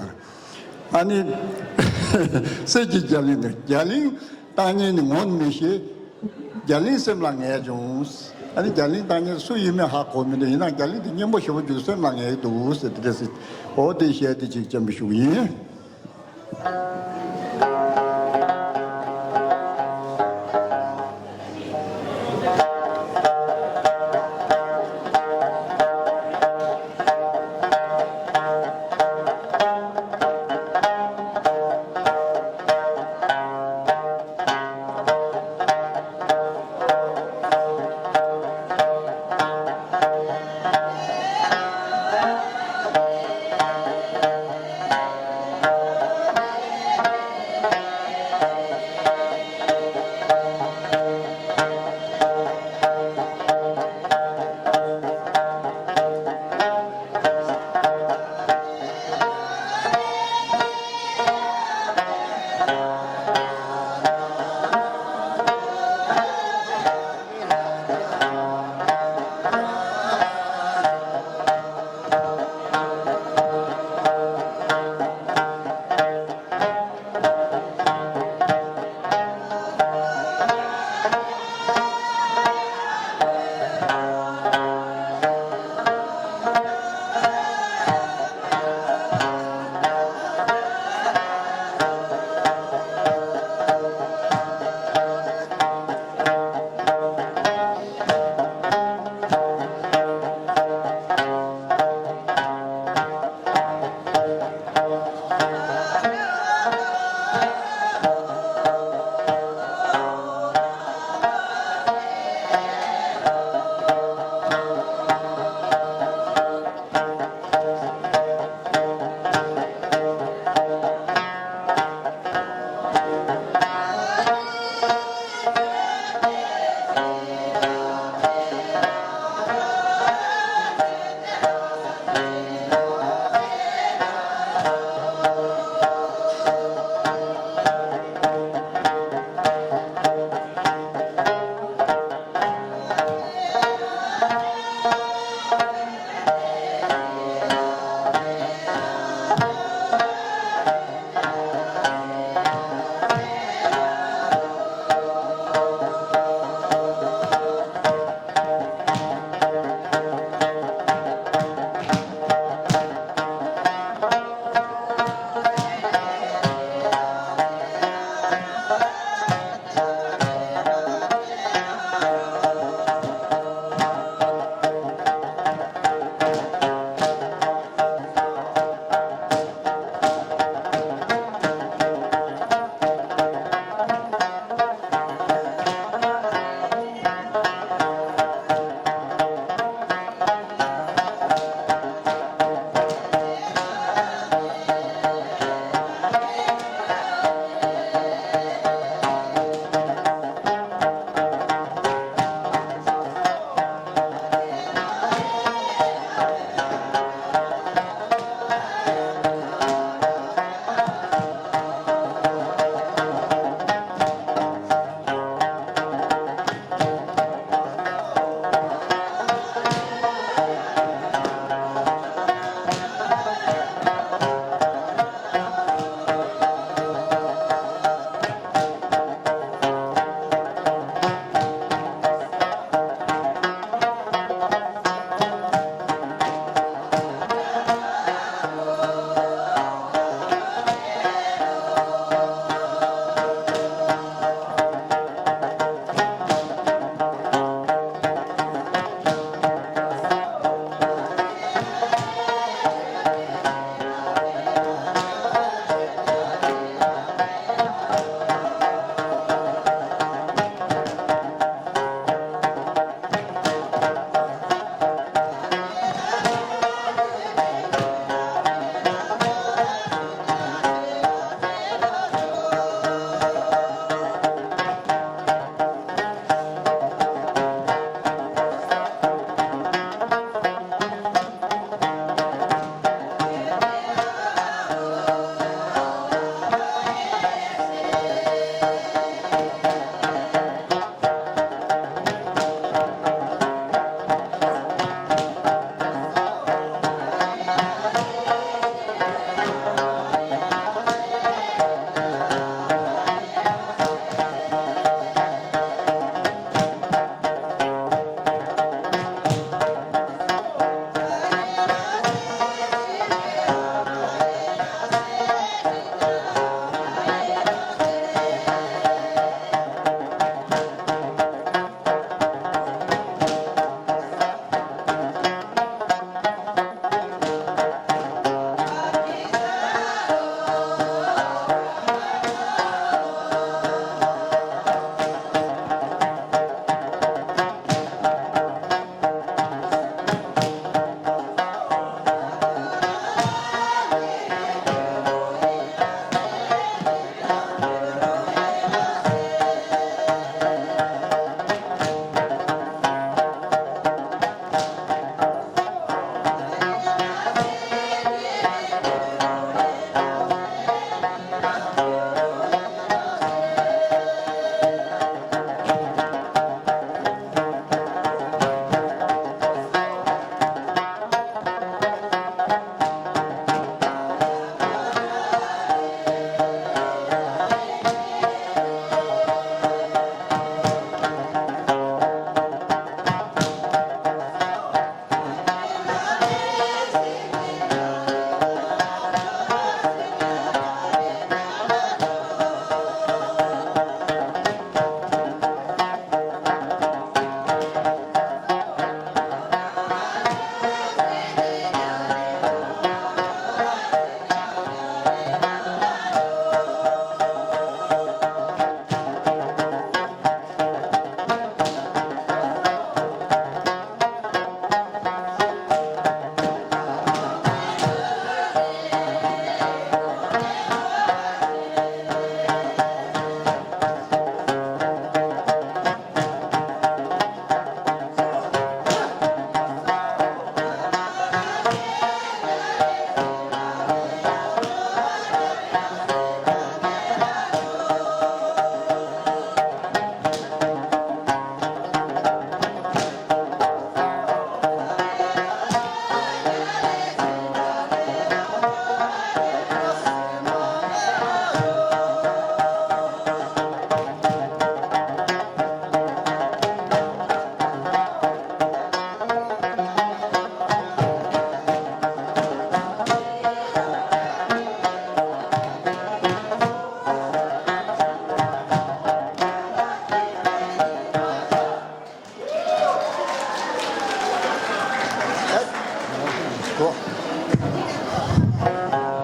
ཨ་ནི་གསེར་གྱི་རྒྱ་གླིང་དེ། རྒྱ་གླིང་བཏང་མཁན་ནི་ངོ་མི་ཤེས། རྒྱ་གླིང་སེམས་ལ་ངེས་བྱུང་། ཨ་ནི་རྒྱ་གླིང་བཏང་མཁན་སུ་ཡིན་མིན་ཧ་གོ་མི་འདུག་ཡིན་ནའང་རྒྱ་གླིང་དེ་སྙན་པོ་ཞེ་པོ་ཅིག་སེམས་ལ་ངེས་འདུག་ཟེར་དེ་འདྲ་ཟེར། འོ་དེ་བཤད་དེ་ཅིག་བཅར་འདྲི་ཞུ་གི་ཡིན།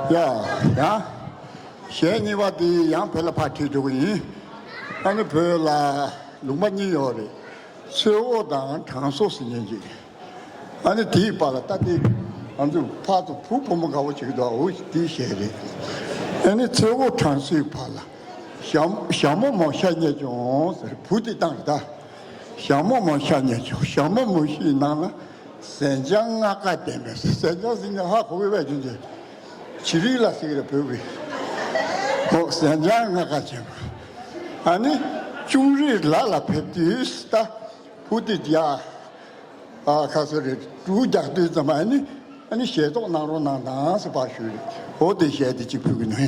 ཡ། ཡང་། གཞས་གཉིས་པ་འདི་ཡང་བོད་ལ་ཕར་ཁྲིད་འགྲོ་གི་ཡིན། ཨ་ནི་བོད་ལ་ལུང་པ་གཉིས་ཡོད་རེད། མཚོ་སྒོ་དང་གྲང་ཟོག་ཟེར་མཁན་ཅིག་ཨ་ནི་དེའི་བར་ལ་ད་དེ་ང་ཚོ་ཕར་ཚུར་བུ་བུ་མོ་དགའ་བོ་ཅིག་འདུག་འོ་དེའི་གཞས་རེད། ཨ་ནི་མཚོ་སྒོ་གྲང་ཟོག་བར་ལ། ཞྭ་ཞྭ་མོ་མོ་ཤ་ཉེ་ཅུང་ཟེར་བུ་དེ་བཏང་རེད་ད། ཞྭ་མོ་མོ་ཤ་ཉེ་ཅུང་། ཞྭ་མོ་མོ་ཤིའི་ནང་ལ་ཟན་ལྗང་ལྔ་ཀ་ལྡན་པའི། ཟན་ལྗང་ཟེར་མཁན་ཧ་གོ་གི་བས་ཅུང་ཅེ། བྱི་རིལ་ལ་ཟེར་གི་རེད་བོད་ཀྱི། འོ་ཟན་ལྗང་ལྔ་ཀ་ཅན་པ། ཨ་ནི་ཅུང་རིའི་ལ་ལ་ཕེབས་དུས་ད། བུ་དེ་རྒྱ། ཨ་ཁ་སོ་རེ་གྲུ་རྒྱག་དུས་ཙམ་ཨ་ནི། ཨ་ནི་ཞལ་ཏོག་གནང་རོགས་གནང་དང་ཟེར་ཕར་ཞུས་རེད། འོ་དེ་གཞས་དེ་གཅིག་ཕུལ་གི་ནི།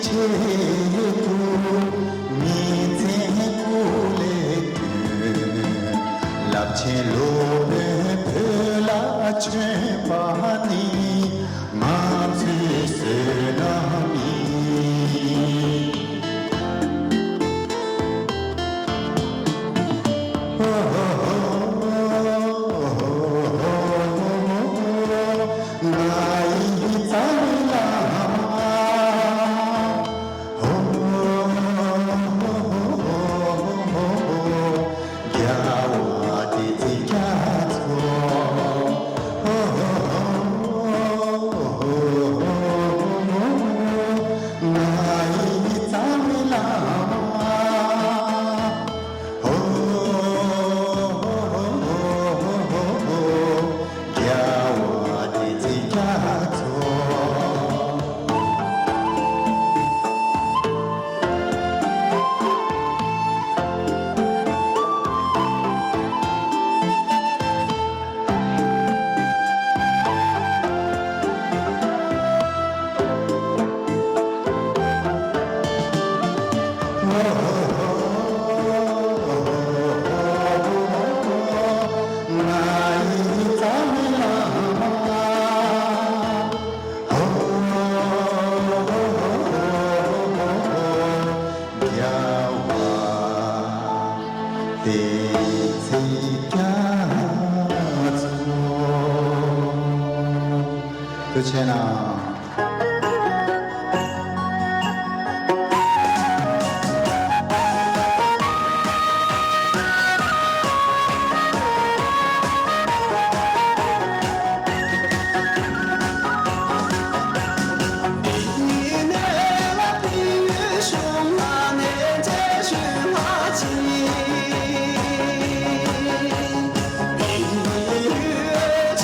ཆེད་དུ་ཉིན་མཚན་སྐུ་ལས་བསྐྱོན། རླབས་ཆེན་སློབ་དཔོན་བོད་ལ་བྱོན་པ་ནི། ང་ཚོའི་བསོད་ནམས་ཡིན། ང་ཡི་རྩ་བའི་བླ་མ། རྒྱལ་བ་བསྟན་འཛིན་རྒྱ་མཚོ། ང་ཡི་རྩ་བའི་བླ་མ། རྒྱལ་བ་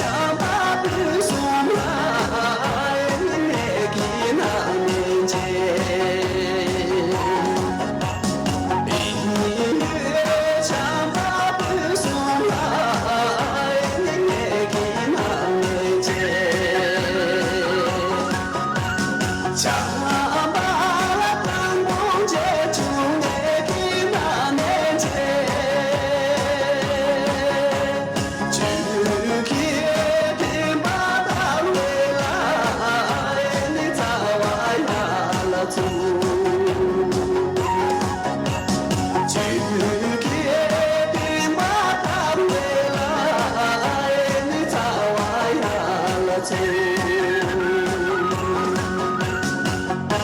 བསྟན་འཛིན་རྒྱ་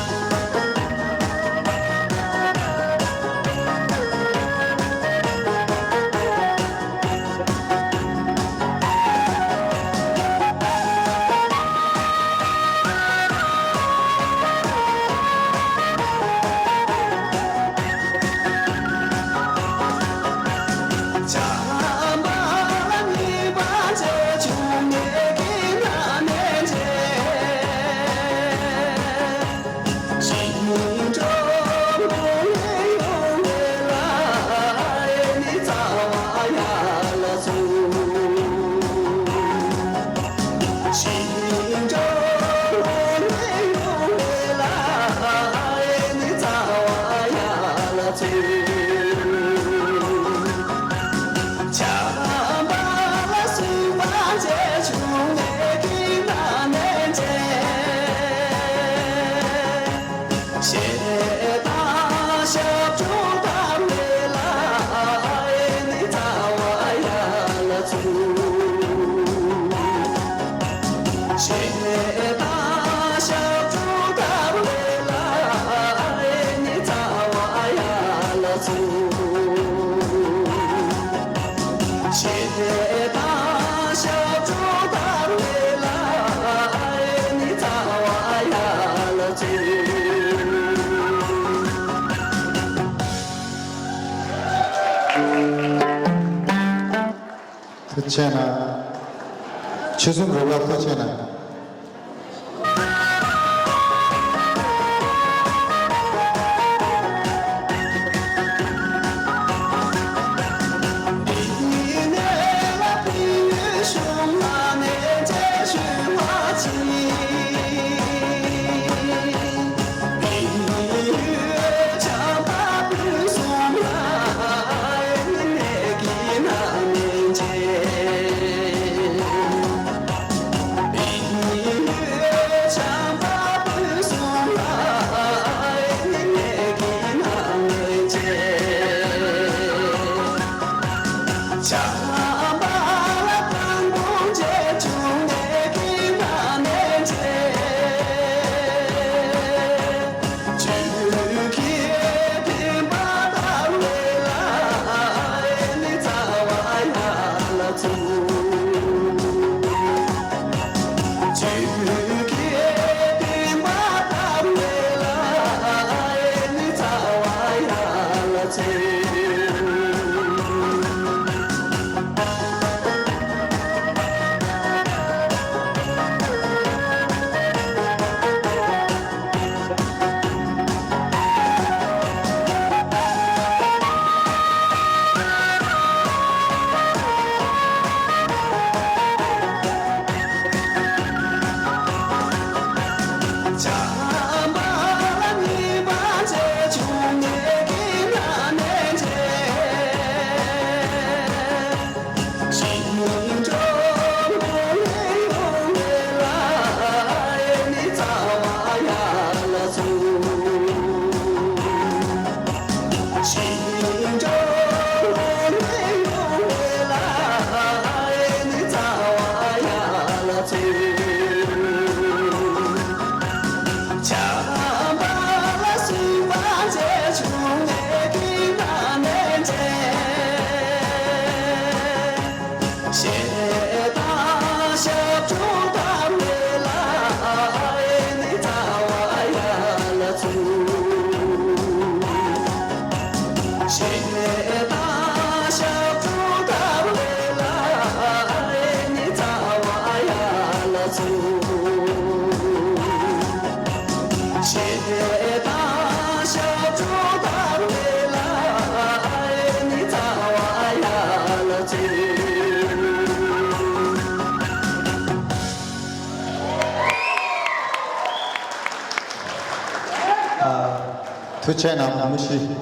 མཚོ། རྒྱལ་བ་བསྟན་འཛིན་རྒྱ་མཚོ། ཐུགས་རྗེ་གནང་། ཐུགས་རྗེ་གནང་། ཆོས་གསུམ་རོལ་པ་ཐུགས་རྗེ་གནང་། ཐུགས་རྗེ་གནང་། མ་གཞི།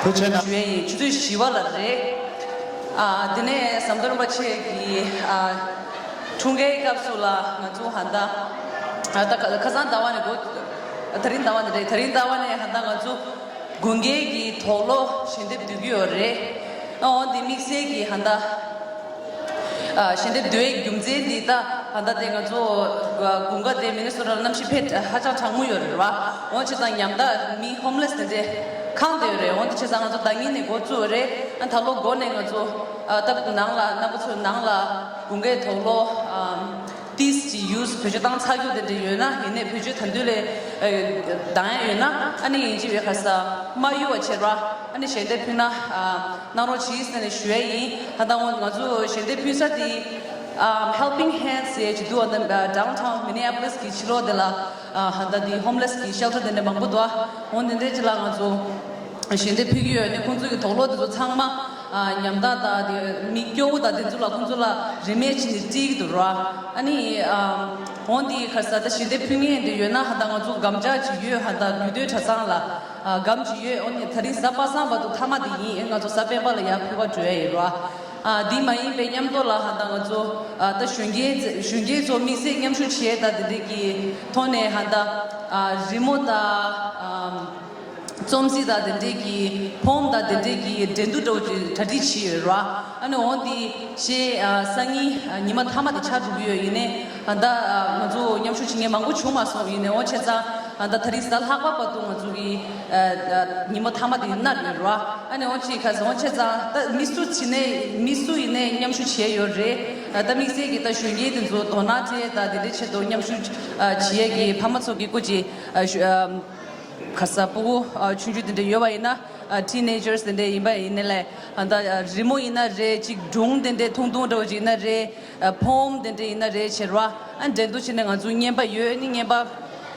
ཐུགས་རྗེ་ཆེ་གནང་། ཞུ་ཡས་ཡིན། ཆུ་ཚོད་བཞི་པ་ལ་རེད། ཨ། དེ་ནས་ཟམ་གདོང་རིན་པོ་ཆེ་གི། ཨ། འཁྲུངས་སྐར་སྐབས་སུ་ལ་ང་ཚོ་ཧ་ད། ཨ། ད་ཁ་ཁ་སང་ཟླ་བ་ནས་འགོ། དེ་རིང་ཟླ་བ་ནས་རེད། དེ་རིང་ཟླ་བ་ནས་ཧ་ད་ང་ཚོ་དགུན་ཁའི་གི་དུག་ལོག་ཞལ་འདེབས་བསྡུ་གི་ཡོད་རེད། ཨ། འོ་འདི་དམིགས་བསལ་གྱི་ཧ་ད། ཨ། ཞལ་འདེབས་བསྡུ་བའི་རྒྱུ་མཚན་འདི་ད་ཧ་ད་དེ་ང་ཚོ་དགུན་ཁ་དེ་མི་ནི་སོ་ཊ་ལ་གནམ་གཤིས་དཔེ་ཧ་ཅང་གྲང་མོ་ཡོད་རེད་བ། འོ་བྱས་ཙང་ཉམ་ཐག་མི་ཧོམ་ལེ་སི་དེ་འདྲས་ཁེངས་བསྡད་ཡོད་རེད། འོ་འདི་བྱས་ཙང་ང་ཚོ་ཟླ་གཉིས་ནས་འགོ་བཙུགས་རེད། ཨ། ད་ལོ་འགོ་ནས་ང་ཚོ། ཨ། ད་ནང་ལ་རྣམ་པ་ཚོ་ནང་ལ་དགུན་ཁའི་དུག་ལོག་ཨམ། ཏིས་ཀྱི་ཡུས་བེད་སྤྱོད་བཏང་ཚར་རྒྱུ་དེ་འདྲ་ཡོད་ན། ཡིན་ནའི་བེད་སྤྱོད་ད་དུང་ལས་ཨ་འདང་ཡ་ཡོད་ན། ཨ་ནི་ཡིན་གཅིག་བས་ཁ་ས་མ་གཡུག་པ་བྱེད་ར། ཨ་ནི་ཞལ་འདེབས་ཕུལ་ན། ཨ། གནང་རོགས་གྱིས་ཟེར་ནས་ཞུ་ཡ་ཡིན། ད་ལྟ་འོ་ང་ཚོ་ཞལ་འདེབས་ཕུལ་ས་དེ། ཨ། Helping Hands ཟེར་གྱི་འདུག་ཨ་ད་Downtown Minneapolis གི་ཕྱི་ལོགས་དེ་ལ། ཨ། ཧ་ད་དེ་ཧོམ་ལེ་སི་གི་ཤེལ་ཊར་དེ་འདྲ་མང་པོ་འདུག་ཨ། འོ་དེ་འདྲའི་ཅིག་ལ་ང་ཚོ་ཞལ་འདེབས་ཕུལ་གྱི་ཡོད་ནི། ཁོང་ཚོ་གི་དུག་ལོག་དེ་ཚོ་ཚང་མ། ཨ། ཉམ་ཐག་དང་དེ་མི་སྐྱོ་བོ་དང་དེ་ཚོ་ལ་ཁོང་ཚོ་ལ་རིན་མེད་ཕྱིན་ནས་སྤྲད་ཀྱི་འདུག་ར། ཨ་ནི། ཨ། འོ་འདི་ཁ་ས་ད་ཞལ་འདེབས་ཕུལ་མཁན་དེ་ཡོད་ན་ཧ་ད་ང་ཚོ་སྒམ་ལྕགས་ཅིག་ཡོད། ཧ་ད་རྒྱུད་སྟོད་གྲྭ་ཚང་ལ། ཨ། སྒམ་ཅིག་ཡོད། འོ་ནི་ད་རིང་གཟའ་པ་སངས་བར་དུ་མཐའ་མ་དེ་ཡིན། ཨེ། ང་ཚོ་གཟའ་སྤེན་པ་ལ་ཡར་ཕུལ་བ་འགྲོ་ཡ་ཡོད་ར། ཨ། འདི་མ་ཡིན་པའི་མཉམ་དུ་ལ་ཧ་ད་ང་ཚོ། ཨ། ད་གཞོན་སྐྱེས་གཞོན་སྐྱེས་ཚོ་དམིགས་བསལ་མཉམ་ཞུགས་བྱས་ད་དེ་འདྲས་ཀྱི་ཐོག་ནས་ཧ་ད། ཨ། རི་མོ་ད། ཨ། རྩོམ་རྩིས་དང་དེ་འདྲས་ཀྱི་ཕོམ་དང་དེ་འདྲས་ཀྱི་འགྲན་བསྡུར་འདྲ་བོ་ཅིག་གྲ་སྒྲིག་བྱས་ཡོད་ར། ཨ་ནི་འོ་འདི་ཤེས། ཨ། སང་ཉིན། ཨ། ཉི་མ་མཐའ་མ་དེ་ཆགས་འགྲོ་གི་ཡོད། ཡིན་ནའི་ད་ང་ཚོ་མཉམ་ཞུགས་བྱེད་མཁན་མང་པོ་བྱུང་མ་སོང་། ཡིན་ནའི་འོ་བྱས་ཙང་ད་ད་རིང་གཟའ་ལྷག་པ་བར་དུ་ང་ཚོ་གི། ཨ། ཉི་མ་མཐའ་མ་དེ་གནང་ཡོད་ར། ཨ་ནི་འོ་ཅིག་ཁ་སང་འོ་བྱས་ཙང་ད་མི་སུ་བྱེད་ནའི་མི་སུ་ཡིན་ནའི་མཉམ་ཞུགས་བྱས་ཡོད་རེད། ད་དམིགས་བསལ་གྱི་ད་གཞོན་སྐྱེས་དེ་ཚོ་དོ་སྣང་སྤྲད་ད་དེ་འདྲའི་ཆེད་དུ་མཉམ་ཞུགས། ཨ། བྱེད་ཡས་ཀྱི་ཕ་མ་ཚོ་གི་སྐུ་མཁྱེན། ཨ། ཞུ། ཨ། ཁ་ས་སྤུ་གུ། ཨ། ཆུང་ཆུང་དེ་འདྲ་ཡོད་པ་ཡིན་ན། ཨ། ཊི་ནེ་ཇར་སི་དེ་འདྲ་ཡིན་པ་ཡིན་ནའི་ལས། ཨ། ད་རི་མོ་ཡིན་ན་རེད། ཅིག་སྒྲུང་དེ་འདྲ་ཐུང་ཐུང་འདྲ་བོ་ཅིག་ཡིན་ན་རེད། ཨ། ཕོམ་དེ་འདྲ་ཡིན་ན་རེད། བྱེད་ར། ཨ། འགྲན་བསྡུར་བྱས་ནས་ང་ཚོ་རྔན་པ་ཡོད་ནི། རྔན་པ་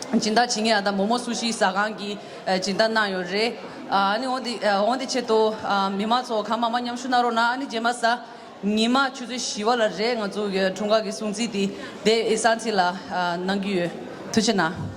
སྦྱིན་བདག་བྱེད་མཁན། ཨ། ད་མོ་མོ་སུ་ཤི་ཟ་ཁང་གིས། ཨ། སྦྱིན་བདག་གནང་ཡོད་རེད། ཨ། ཨ་ནི་འོ་འདི། ཨ། འོ་འདི་ཆེད་དུ། ཨ། མི་མང་ཚོ་གང་མང་མང་མཉམ་ཞུགས་གནང་རོགས་གནང་། ཨ་ནི་རྗེས་མ་གཟའ་ཉི་མ་ཆུ་ཚོད་བཞི་པ་ལ་རེད། ང་ཚོ་གི་འཁྲུངས་སྐར་གྱི་སྲུང་བརྩི་དེ་དེ་ཨེ་གསང་ཚིག་ལ། ཨ། གནང་གི་ཡོད། ཐུགས་རྗེ་གནང་།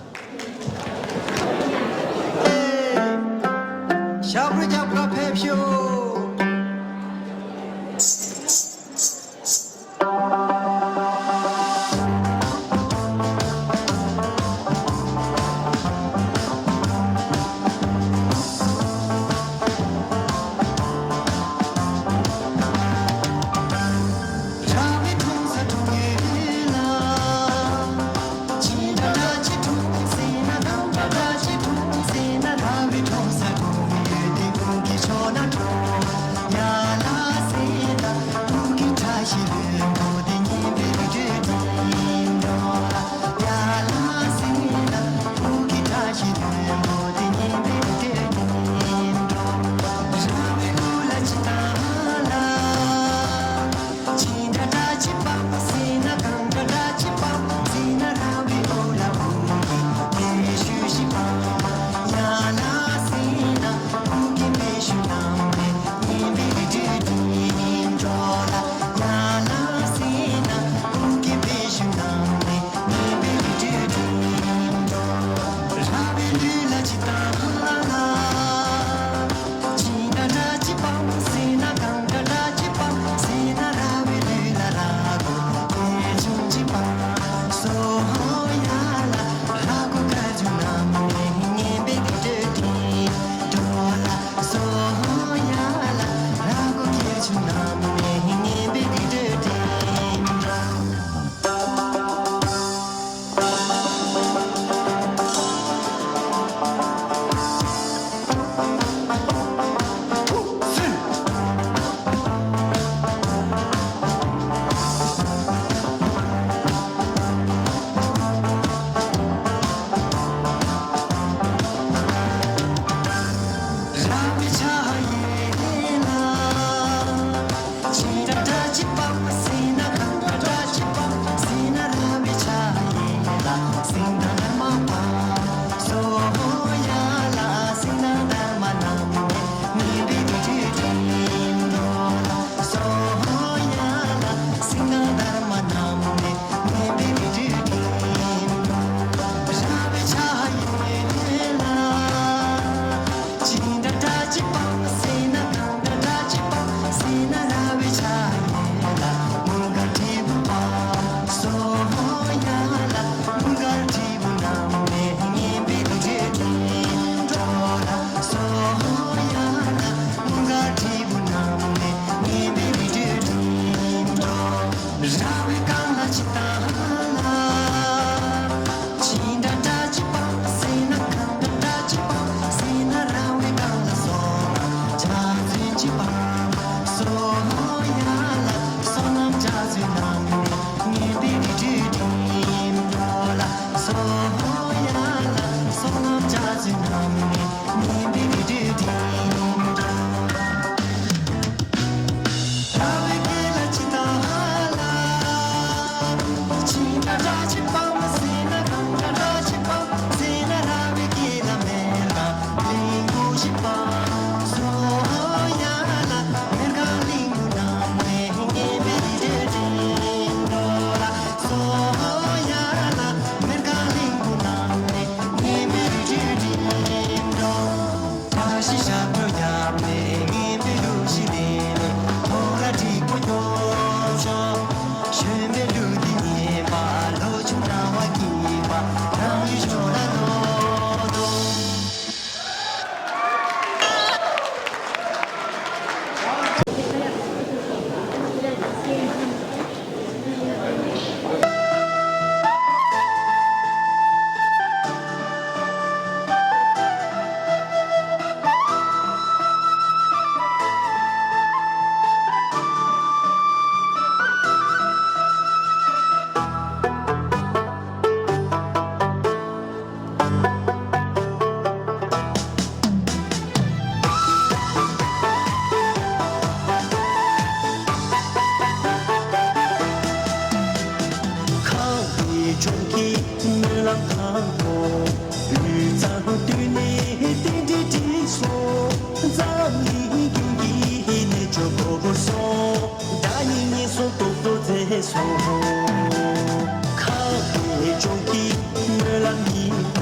ཁ་བའི་ལྗོངས་ཀྱི་སྨོན་ལམ་ཡིན་པ།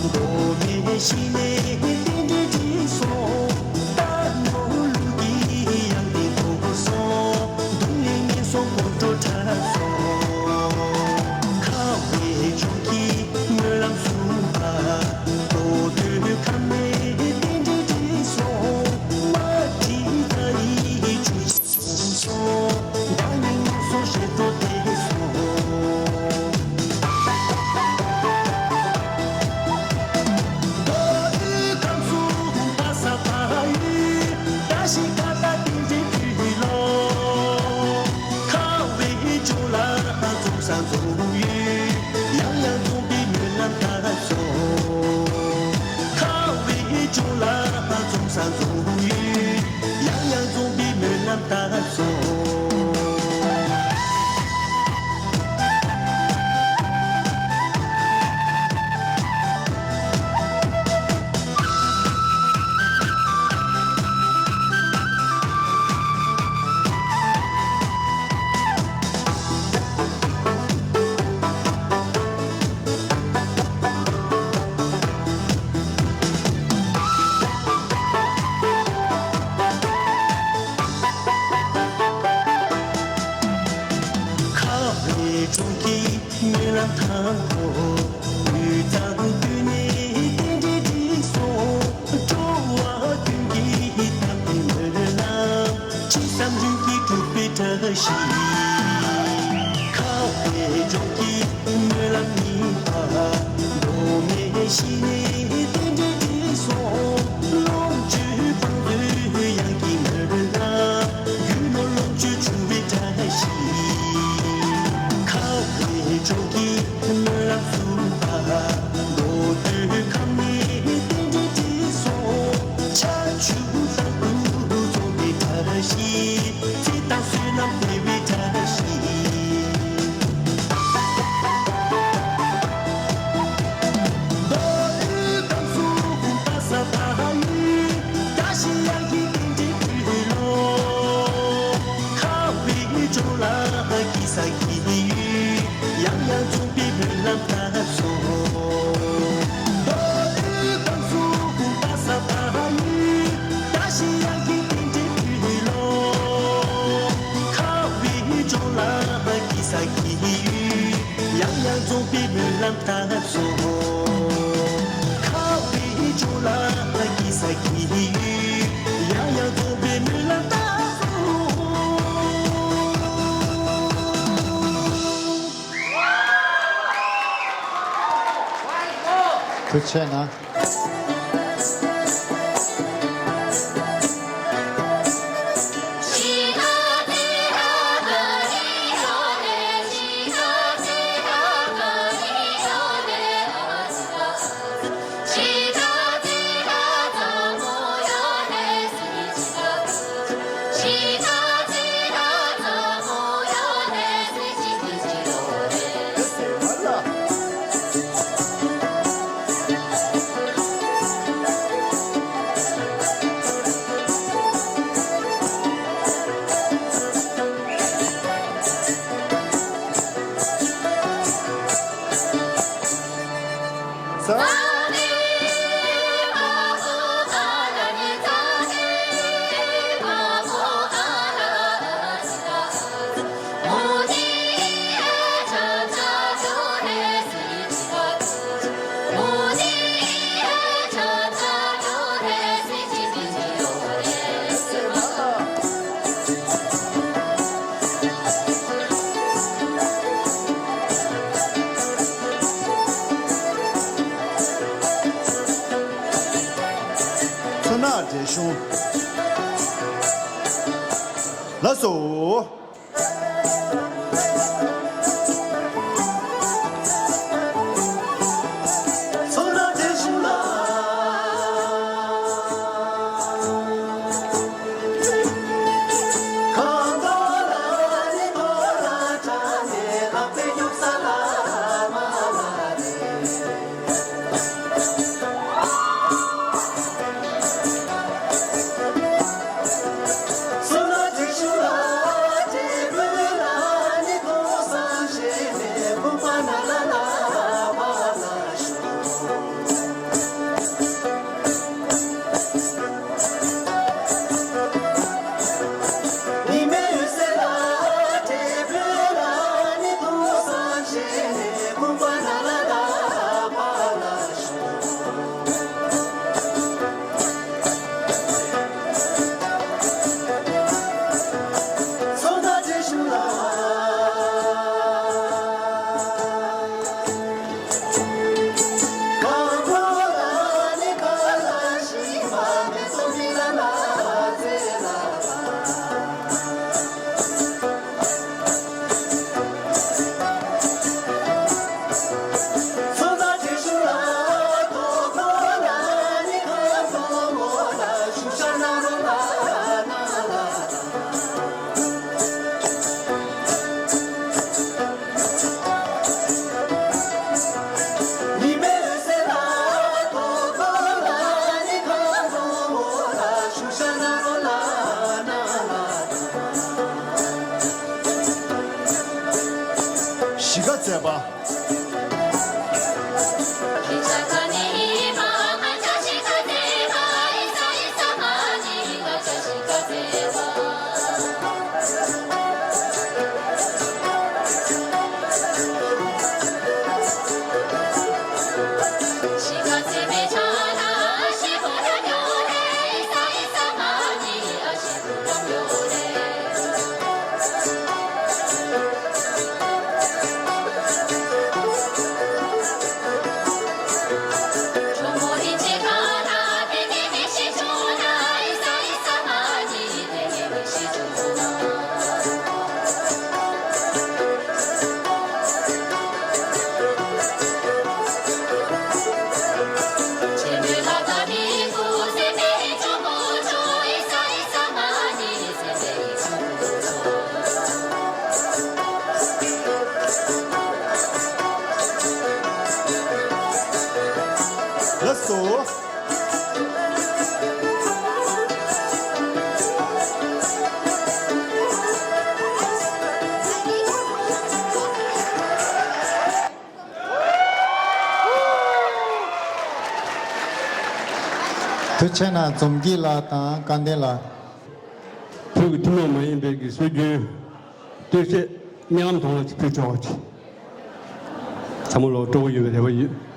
མདོ་སྨད་ཞིག་ནས་རྟེན་འབྲེལ་བསྒྲིགས་སོང་། རྟ་ནོར་ལུག་གི་ཡང་རྟེན་ཐོབ་སོང་། གདོང་ལེན་ངན་སོང་དཀོན་འགྲོ་འཁྲབ་སོང་། ཁ་བའི་ལྗོངས་ཀྱི་སྨོན་ལམ་སྲུང་བ། མདོ་སྟོད་ཁམས་ནས་རྟེན་འབྲེལ་བསྒྲིགས་སོང་། མ་བསྒྲིགས་ད་ཡིད་ཆུང་སོང་། ད་ཡིན་ངན་སོང་ཞེ་སྡང་དེ་སོང་། མདོ་དབུས་ཁམས་གསུམ་པ་ས་པ་ཡུལ། བཀྲ་ཤིས་ཁ་བརྡ་རྟེན་འབྲེལ་ཕུལ་ལོ། ཁ་བའི་ལྗོངས་ལ་འཛོམས་ས་འཛོམས་ཡུལ། ཡང་ཡང་འཛོམས་པའི་སྨོན་ལམ་བཏབ་སོང་། ཁ་བའི་ལྗོངས་ལ་འཛོམས་ས་འཛོམས་ཡུལ། ཡང་ཡང་འཛོམས་པའི་སྨོན་ལམ་བཏབ་སོང་། ཁ་བའི་ལྗོངས་ཀྱི་སྨོན་ལམ་དང་པོ། དབུས་གཙང་སྟོད་ནས་རྟེན་འབྲེལ་བསྒྲིགས་སོང་། འགྲོ་བ་ཀུན་གྱི་བདག་པོའི་སྨོན་ལམ། ཅི་བསམ་རིམ་གྱིས་འགྲུབ་པའི་བཀྲ་ཤིས། ཁ་བའི་ལྗོངས་ཀྱི་སྨོན་ལམ་ཡིན་པ། མདོ་སྨད་ཞིག་ནས་རྟེན་འབྲེལ་བསྒྲིགས་སོང་། ལོངས་སྤྱོད་སྤངས་ཏེ་གཡང་གི་སྨོན་ལམ། རྒྱུ་ནོར་ལོངས་སྤྱོད་འབྱུང་བའི་བཀྲ་ཤིས། ཁ་བའི་ལྗོངས་ཀྱི་སྨོན་ལམ་སྲུང་བ། མདོ་སྟོད་ཁམས་ནས་རྟེན་འབྲེལ་བསྒྲིགས་སོང་། ཆར་ཆུ་དང་དུས་འཛོམས་པའི་བཀྲ་ཤིས། ཚེ་དང་བསོད་ནམས་འཕེལ་བའི་བཀྲ་ཤིས། མདོ་དབུས་ཁམས་གསུམ་པ་ས་པ་ཡུལ། བཀྲ་ཤིས་གཡང་གི་རྟེན་འབྲེལ་ཕུལ་ལོ། ཁ་བའི་ལྗོངས་ལ་སྐྱིད་ས་སྐྱིད་ཡུལ། ཡང་ཡང་འཛོམས་པའི་སྨོན་ལམ་བཏབ་སོང་། མདོ་དབུས་ཁམས་གསུམ་པ་ས་པ་ཡུལ། བཀྲ་ཤིས་གཡང་གི་རྟེན་འབྲེལ་ཕུལ་ལོ། ཁ་བའི་ལྗོངས་ལ་སྐྱིད་ས་སྐྱིད་ཡུལ། ཡང་ཡང་འཛོམས་པའི་སྨོན་ལམ་བཏབ་སོང་། ཁ་བའི་ལྗོངས་ལ་སྐྱིད་ས་སྐྱིད་ཡུལ། ཡང་ཡང་འཛོམས་པའི་སྨོན་ལམ་བཏབ་སོང་། ཐུགས་རྗེ་གནང་། མཚོ་སྣ་བགྲེས་གཞོན། ལགས་སོ། བརྩེགས་པ། ལགས་སོ། ཐུགས་རྗེ་ཆེ་གནང་། འཛོམས་སྐྱིད་ལགས་དང་སྐལ་ལྡན་ལགས། བོད་ཀྱི་ཐུན་མོང་མ་ཡིན་པའི་གི་སྲོལ་རྒྱུན་སྟོད་གཞས་གཉའ་ལམ་དོང་ལ་ཅིག་ཕུལ་ཆོག་ཅིག། ཚང་མ་ལོ་སྤྲོ་བོ་ཡོད་པའི་རེ་བ་ཡོད།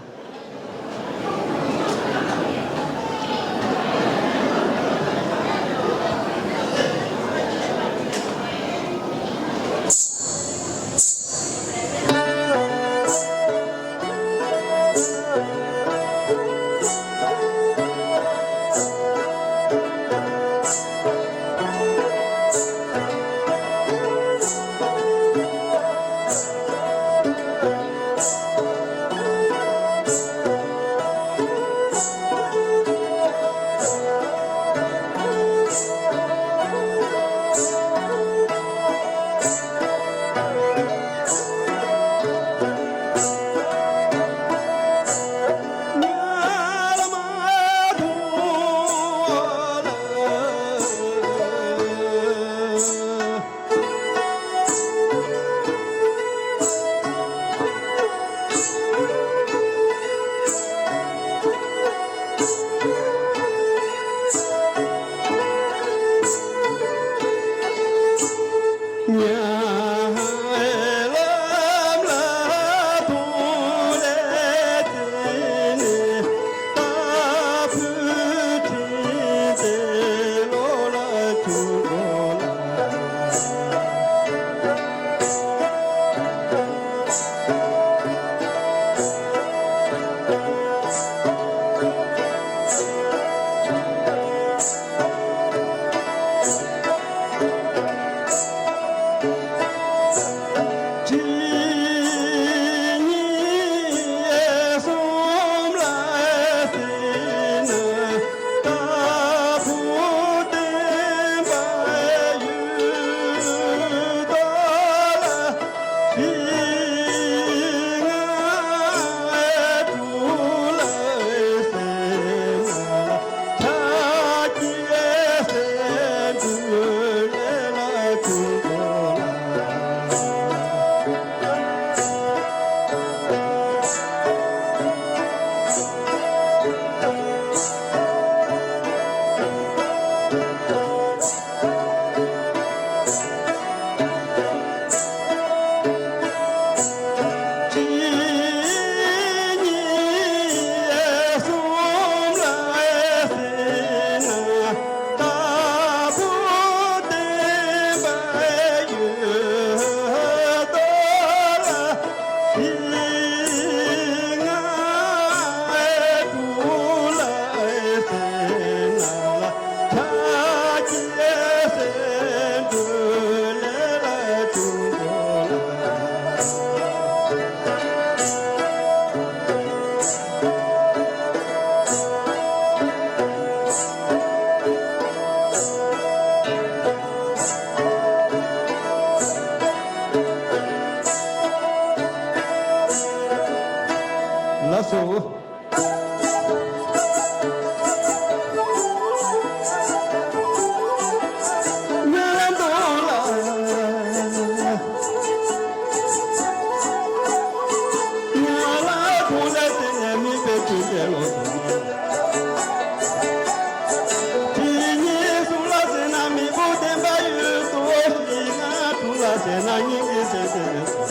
ཟེར་ན་སྙིང་གི་ཟེར་ཏེ་ལས་སོ།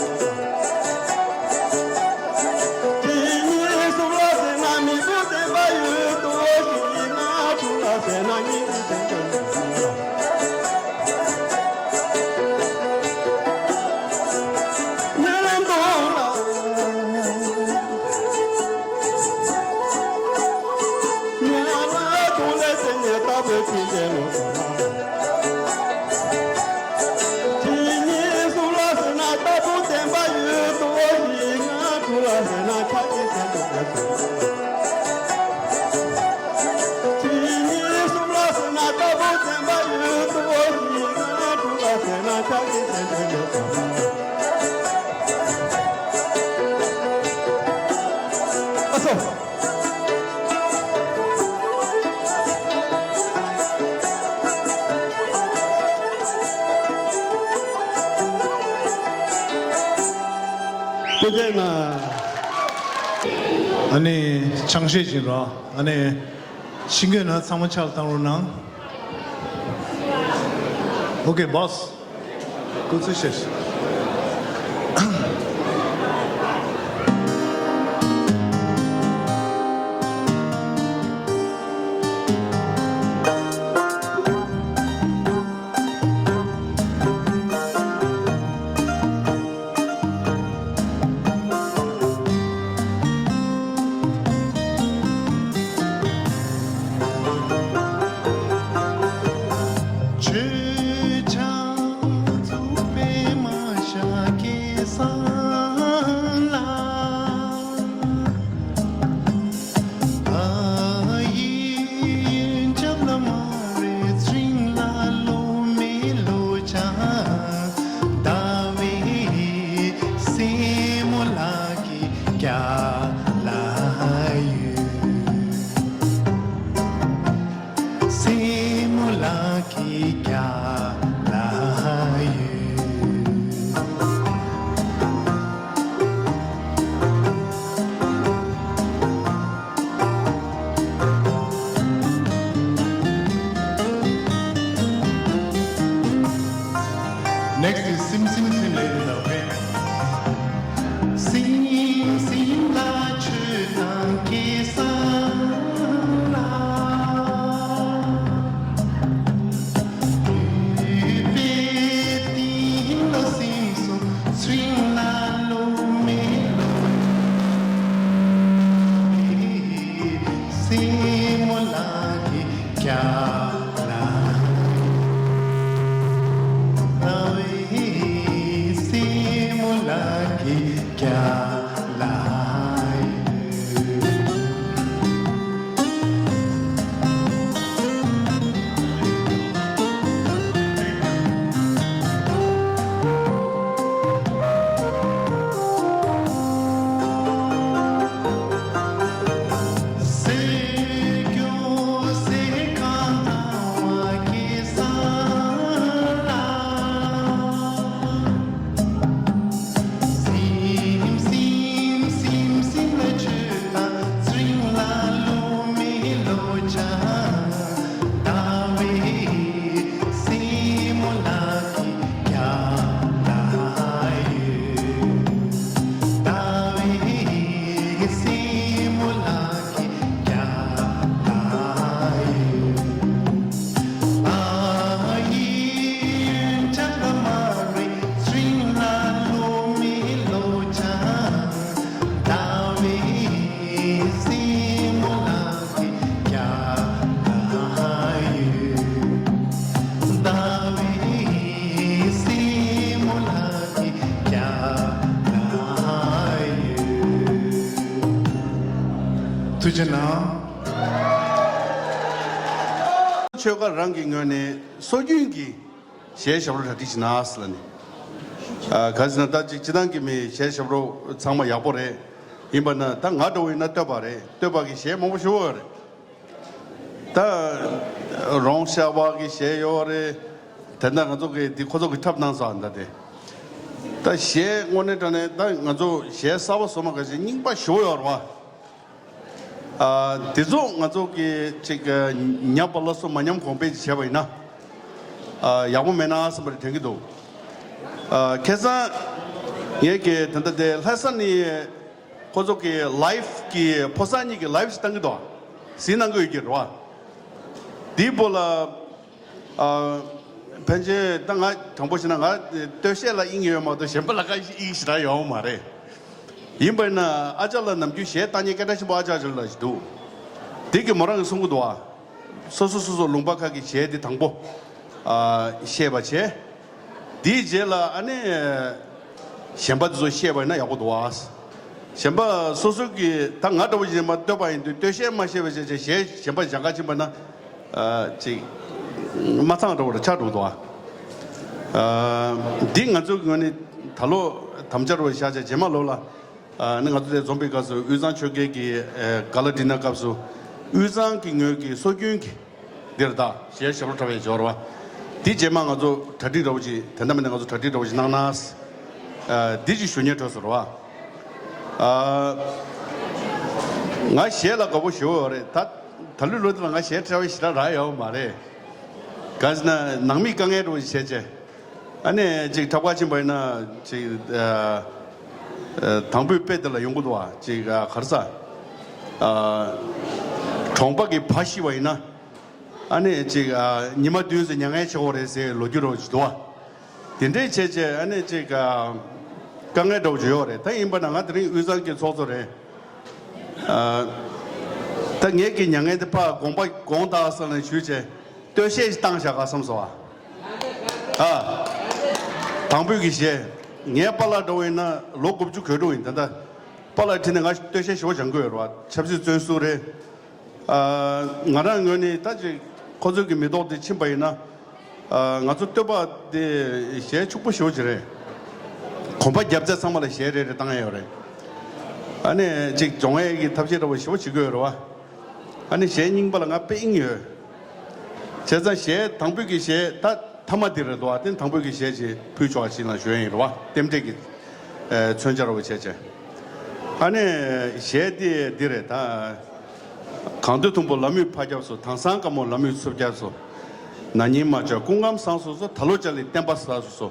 དེ་ཉིད་གསུམ་ལ་ཟེར་ན་མི་བུ་བསྟན་པ་ཡོད་དོ་ཞེས་ན། དྲུག་ལ་ཟེར་ན་སྙིང་གི་ཟེར་ཏེ་ལས་སོ། ཉན་དོ་ལ། ཉན་ལ་དོ་ལས་ཟེར་ཉན་ལྟ་བུ་ཅི་ཟེར་ལོ། དེ་ཉིད་གསུམ་ལ་ཟེར་ན་ལྟ་བུ་བསྟན་པ་ཡོད་དོ་ཞེས་ན། དྲུག་ལ་ཟེར་ན་ཆགས་ཀྱི་ཟེར་དུ་ཟེར་སོ། དེ་ཉིད་གསུམ་ལ་ཟེར་ན་ལྟ་བུ་བསྟན་པ་ཡོད་དོ་ཞེས་ན། དྲུག་ལ་ཟེར་ན་ཆགས་ཀྱི་ཟེར་དུ་ཟེར་སོ། ཨ་ཙོ། ཨ་ནི་ཆང་བཞེས་བྱིན་རོགས། ཨ་ནི་ཤིང་གོས་ན་ཚང་མ་ཕྱག་ལ་བཏང་རོགས་གནང་། ཨོ་ཀེ་བྷོས། སྐུ་ཚེ་ཞབས། ཆོས་ཆང་བཙུགས་པའི་མ་ཤ་སྐལ་བཟང་ལ། ཨ་ཡེ་ཡོན་ཆབ་ལ་མ་རེད་ཚིང་ལ་ལོ་མེ་ལོ་ཆ། ཟླ་བའི་སྲས་མོ་ལགས་ཀྱི་རྒྱ་ལ་ཡོད། སྲས་མོ་ལགས་ཀྱི་རྒྱ་ལ་ཡོད། Next is Sim Sim Sim Lady Love. སིམ་སིམ་ལ་ཆུ་དང་སྐལ་བཟང་ལ། དུས་པའི་སྟེང་ལ་སིམ་སོང་ཚུན་ལ་ལོ་མེ་ལོ། སྲས་མོ་ལགས་ཀྱི་རྒྱ་ལ། ཟླ་བའི་སྲས་མོ་ལགས་ཀྱི་རྒྱ་ལ། ཐུགས་རྗེ་གནང་། ཆོས་སྒར་རང་གི་ངོས་ནས་སྲོལ་རྒྱུན་གྱི་གཞས་ཞབས་བྲོ་གྲ་སྒྲིག་ཞིག་གནང་ཟེར་ལ་ནི། ཨ་ག་ཟེར་ན་ད་ཅིག་སྤྱི་བཏང་གི་མི་གཞས་ཞབས་བྲོ་ཚང་མ་ཡག་པོ་རེད། ཡིན་པ་ན་ད་ང་འདྲ་བོ་ཡིན་ན་བསྟོད་པ་རེད། བསྟོད་པ་གི་གཞས་མང་པོ་ཞུ་བ་རེད། ད་རོང་ཤ་བ་གི་གཞས་ཡོད་རེད། དེ་འདྲ་ང་ཚོ་གི་འདི་ཁོ་ཚོ་གི་འཁྲབ་གནང་ས་འདྲ་དེ། ད་གཞས་དངོས་གནས་དྲང་གནས་ད་ང་ཚོ་གཞས་གསར་པ་བཟོ་མ་ག་ཞིག་རྙིང་པ་ཞུ་ཡོད་རེད་བ། ཨ་དེ་ཚོ་ང་ཚོ་གི་ཅིག་ཉམས་པ་སླར་གསོ་མ་ཉམས་གོང་འཕེལ་ཅིག་བྱས་པ་ཡིན་ན། ཨ་ཡག་པོ་མེད་ན་བསམ་པ་རེ་དྲན་གྱི་འདུག་ཨ། ཁ་སང་ངས་ཀྱི་ད་ལྟ་དེ་ལྷ་ས་ནས་ཁོ་ཚོ་གི་ལའིབ་གི་ཕོ་གསར་གཉིས་ཀྱི་ལའིབ་ཞིག་བཏང་གི་འདུག། གཟིགས་གནང་གི་ཡོད་ཀྱི་རེད་བ། དེའི་པོ་ལ། ཨ། ཕན་ཆད་ད་ང་དྲང་པོ་བཤད་ན་ང་སྟོད་གཞས་ལ་དབྱིངས་ཡོད་མ་གཏོགས་གཞན་པ་ལ་ཁ་དབྱིངས་ཞེ་དྲག་ཡོད་མ་རེད། ཡིན་པ་ཡིན་ན་ཨ་ཅག་ལགས་ནམ་རྒྱུན་གཞས་བཏང་མཁན་སྐད་གྲགས་ཆེན་པོ་ཨ་ཅག་ཅིག་ལ་ཞིག་འདུག། དེ་གི་མོ་རང་གིས་གསུང་གི་འདུག་ཨ། སོ་སོ་སོ་སོ་ལུང་པ་ཁག་གི་གཞས་དེ་དང་པོ། ཨ། བཤད་པ་བྱས། དེའི་རྗེས་ལ་ཨ་ནི་གཞན་པ་དེ་ཚོ་བཤད་པ་ཡིན་ན་ཡག་པོ་འདུག་ཨ། གཞན་པ་སོ་སོ་གི་ད་ང་འདྲ་བོ་ཞིག་མ་སྟོད་པ་ཡིན་དུས་སྟོད་གཞས་མ་བཤད་པ་བྱས་བྱས་གཞས་གཞན་པ་སྦྱང་ག་ཕྱིན་པ་ན། ཨ། ཅིག་མ་ཚང་འགྲོ་བར་ཆགས་འགྲོ་འདུག་ཨ། ཨ། འདི་ང་ཚོའི་ངོས་ནས་ད་ལོ་དམ་བཅའ་རུ་བཞག་བྱས་རྗེས་མ་ལོ་ལ། ཨ་ནི་ང་ཚོ་དེ་འཛོམས་པའི་སྐབས་སུ་དབུས་གཙང་ཆོལ་ཁའི་གི་ཨ་ག་ལ་འགྲིག་ན་སྐབས་སུ་དབུས་གཙང་གི་ངོས་ཀྱི་སྲོལ་རྒྱུན་གྱི་འདིར་ད་གཞས་ཞབས་བྲོ་འཁྲབ་པའི་སྦྱོར་བ་འདི་རྗེས་མ་ང་ཚོ་གྲ་སྒྲིག་འདྲ་བོ་ཅིག་དེ་འདྲ་མིན་ན་ང་ཚོ་གྲ་སྒྲིག་འདྲ་བོ་ཅིག་གནང་ན། ཨ། འདི་ཅིག་ཞུ་སྙན་འཕྲོས་སོང་ར་བ། ཨ། ང་གཞས་ལ་དགའ་པོ་ཞེ་པོ་ཡོད་རེད་ད། ད་ལོའི་ལོ་འདི་ལ་ང་གཞས་འཁྲབ་པའི་ཞེ་དྲག་རག་ཡོད་མ་རེད། ག་ཟེར་ན་ནང་མིས་དཀའ་ངལ་འདྲ་བོ་ཞིག་བྱས་བྱས། ཨ་ནི་ཅིག་འཁྲབ་ག་ཕྱིན་པ་ཡིན་ན་ཅིག་ཨ། ཨ། དང་པོའི་དཔེ་དེ་ལ་ཡོང་གི་འདུག་བ། ཅིག་ཨ་ག་རེ་ཟ། ཨ། གྲོང་པ་གི་ཕ་ཤི་བ་ཡིན་ན། ཨ་ནི་ཅིག་ཨ། ཉི་མ་བདུན་ཙམ་མྱ་ངན་བྱེད་དགོས་རེད་ཟེར་ལོ་རྒྱུས་རོ་ཅིག་འདུག་བ། དེ་འདྲས་བྱས་བྱས་ཨ་ནི་ཅིག་ཨ། དཀའ་ངལ་འདྲ་བོ་ཅིག་ཡོད་རེད། ད་ཡིན་པ་ན་ང་དེ་རིང་དབུས་གཙང་གི་ཚོགས་གཙོ་རེད། ཨ། ད་ངེད་ཀྱི་མྱ་ངན་དེ་ཕར་དགོངས་པ་དགོངས་དག་ས་ནས་ཞུས་བྱས། སྟོད་གཞས་ཤིག་བཏང་བཞག་ག་བསམ་སོང་ཨ། ཨ། དང་པོའི་གི་གཞས། ངའི་པཱ་ལགས་འདྲ་བོ་ཡིན་ན་ལོ་དགུ་བཅུ་གོ་དྲུག་ཡིན། ད་ལྟ་པཱ་ལགས་ཁྲིད་ནས་ང་སྟོད་གཞས་ཞེ་པོ་སྦྱང་གི་ཡོད་རེད་བ། ཆབ་སྲིད་བཙོན་ཟུར་རེད། ཨ། ང་རང་ངོས་ནས་ད་ཅིག་ཁོ་ཚོའི་གི་མི་ཐོག་དེ་ཕྱིན་པ་ཡིན་ན། ཨ། ང་ཚོ་སྟོད་པ་དེ་གཞས་ཕྱུག་པོ་ཞེ་པོ་ཅིག་རེད། གོམ་པ་བརྒྱབ་ཚད་ཚང་མ་ལ་གཞས་རེ་རེ་བཏང་ཡ་ཡོད་རེད། ཨ་ནི་ཅིག་སྦྱོང་ཡས་ཀྱི་ཐབས་ཤེས་འདྲ་བོ་ཞེ་པོ་བྱེད་ཀྱི་ཡོད་རེད་བ། ཨ་ནི་གཞས་རྙིང་པ་ལ་ང་དཔེ་དབྱིངས་ཡོད། བྱས་ཙང་གཞས་དང་པོའི་གི་གཞས་ད་མཐའ་མ་འདི་རེད་འདུག་བ། དེ་དང་པོའི་གི་གཞས་ཅིག་ཕུལ་ཆོག་ཅིག་ལ་ཞུ་ཡ་ཡིན་རེད་བ། རྟེན་འབྲེལ་གྱི་ཨ་མཚོན་ཆ་འདྲ་བོ་བྱས་བྱས། ཨ་ནི་གཞས་དེ་འདི་རེད་ད། གངས་སྟོད་མཐོན་པོ་ལ་མོས་ཕ་སྐྱབས་སོ། དེང་སང་དཀར་མོ་ལ་མོས་ཚུར་སྐྱབས་སོ། ན་ནིང་མ་བཅོས་སྐུ་ཁམས་བཟང་སོང་སོ། ད་ལོ་བཅར་ལས་བསྟན་པ་གསར་སོང་སོ།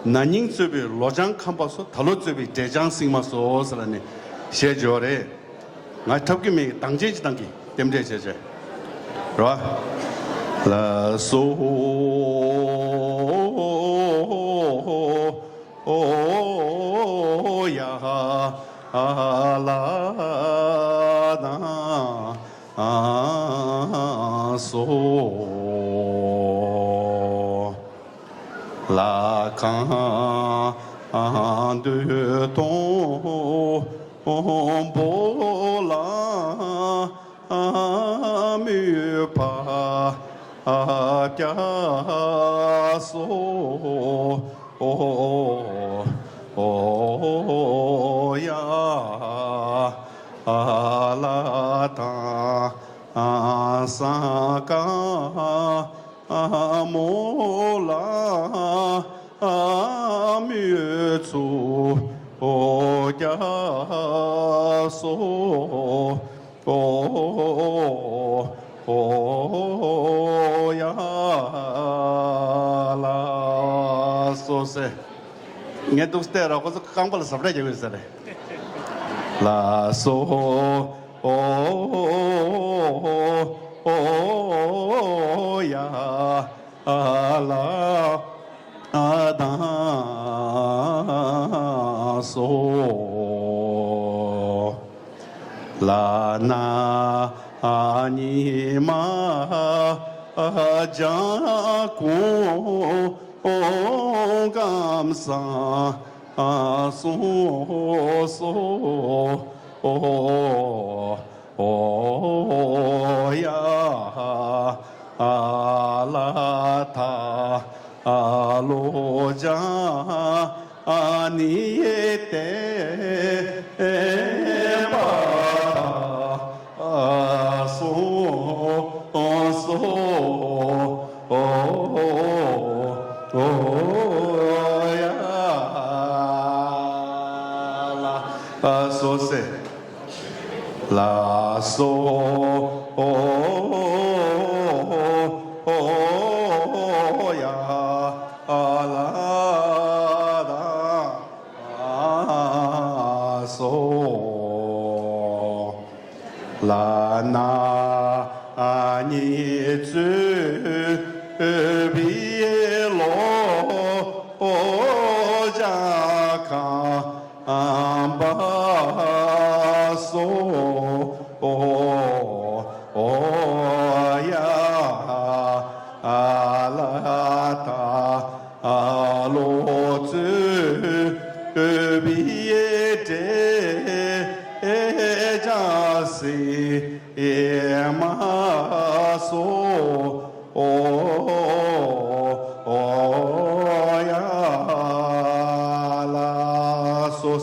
ན་ནིང་གཙོས་པའི་ལོ་ལྗང་ཁམས་པ་སོ། ད་ལོ་གཙོས་པའི་འབྲས་ལྗང་སྲིང་མ་སོ་ཟེར་ལ་ནི་གཞས་བརྗོད་རེད། ང་འཁྲབ་ཀྱི་མེད། གདངས་ཅན་ཅིག་བཏང་གི་རྟེན་འབྲེལ་བྱས་བྱས། རེད་བ། ལགས་སོ། ཨོ་ཡ་ལ་ན་སོ། ལ་གང་འདོད་དང་པོ་ལ་མོས་པ་སྐྱབས་སོ། ཨོ་ཡ་ལ་དང་སང་ཀ་མོ་ལ་མོས་ཚུར་སྐྱབས་སོ། ཨོ་ཡ་ལགས་སོ་ཟེར། ངས་འདུག་སྟེ་ར་ཁོ་ཚོ་རྐང་པ་ལ་ཟབ་ར་རྒྱག་གི་ཟེར་རེད། ལགས་སོ། ཨོ་ཡ་ལ་དང་སོ། ལ་ན་ཉི་མ་ལྗང་གུ་སྐམ་སང་སོང་སོ། ཨོ་ཡ་ལ་ད་ལོ་ལྗང་ནི་བསྟན་པ་སོང་སོ། ཨོ་ཡ་ལ་སོ་ཟེར། ལགས་སོ། ཨོ་ཡ་ལ། གཙོས་པའི་ལོ་ལྗགས་ཁང་པ་སོ། ཡ་ལ་ད་ལོ་གཙོས་པའི་འབྲས་ལྗགས་སི་མ་སོ། ཡ་ལ་སོ།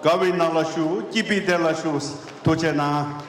དགའ་བའི་ནང་ལ་བཞུགས། སྐྱིད་པའི་གཏེར་ལ་བཞུགས། ཐུགས་རྗེ་གནང་།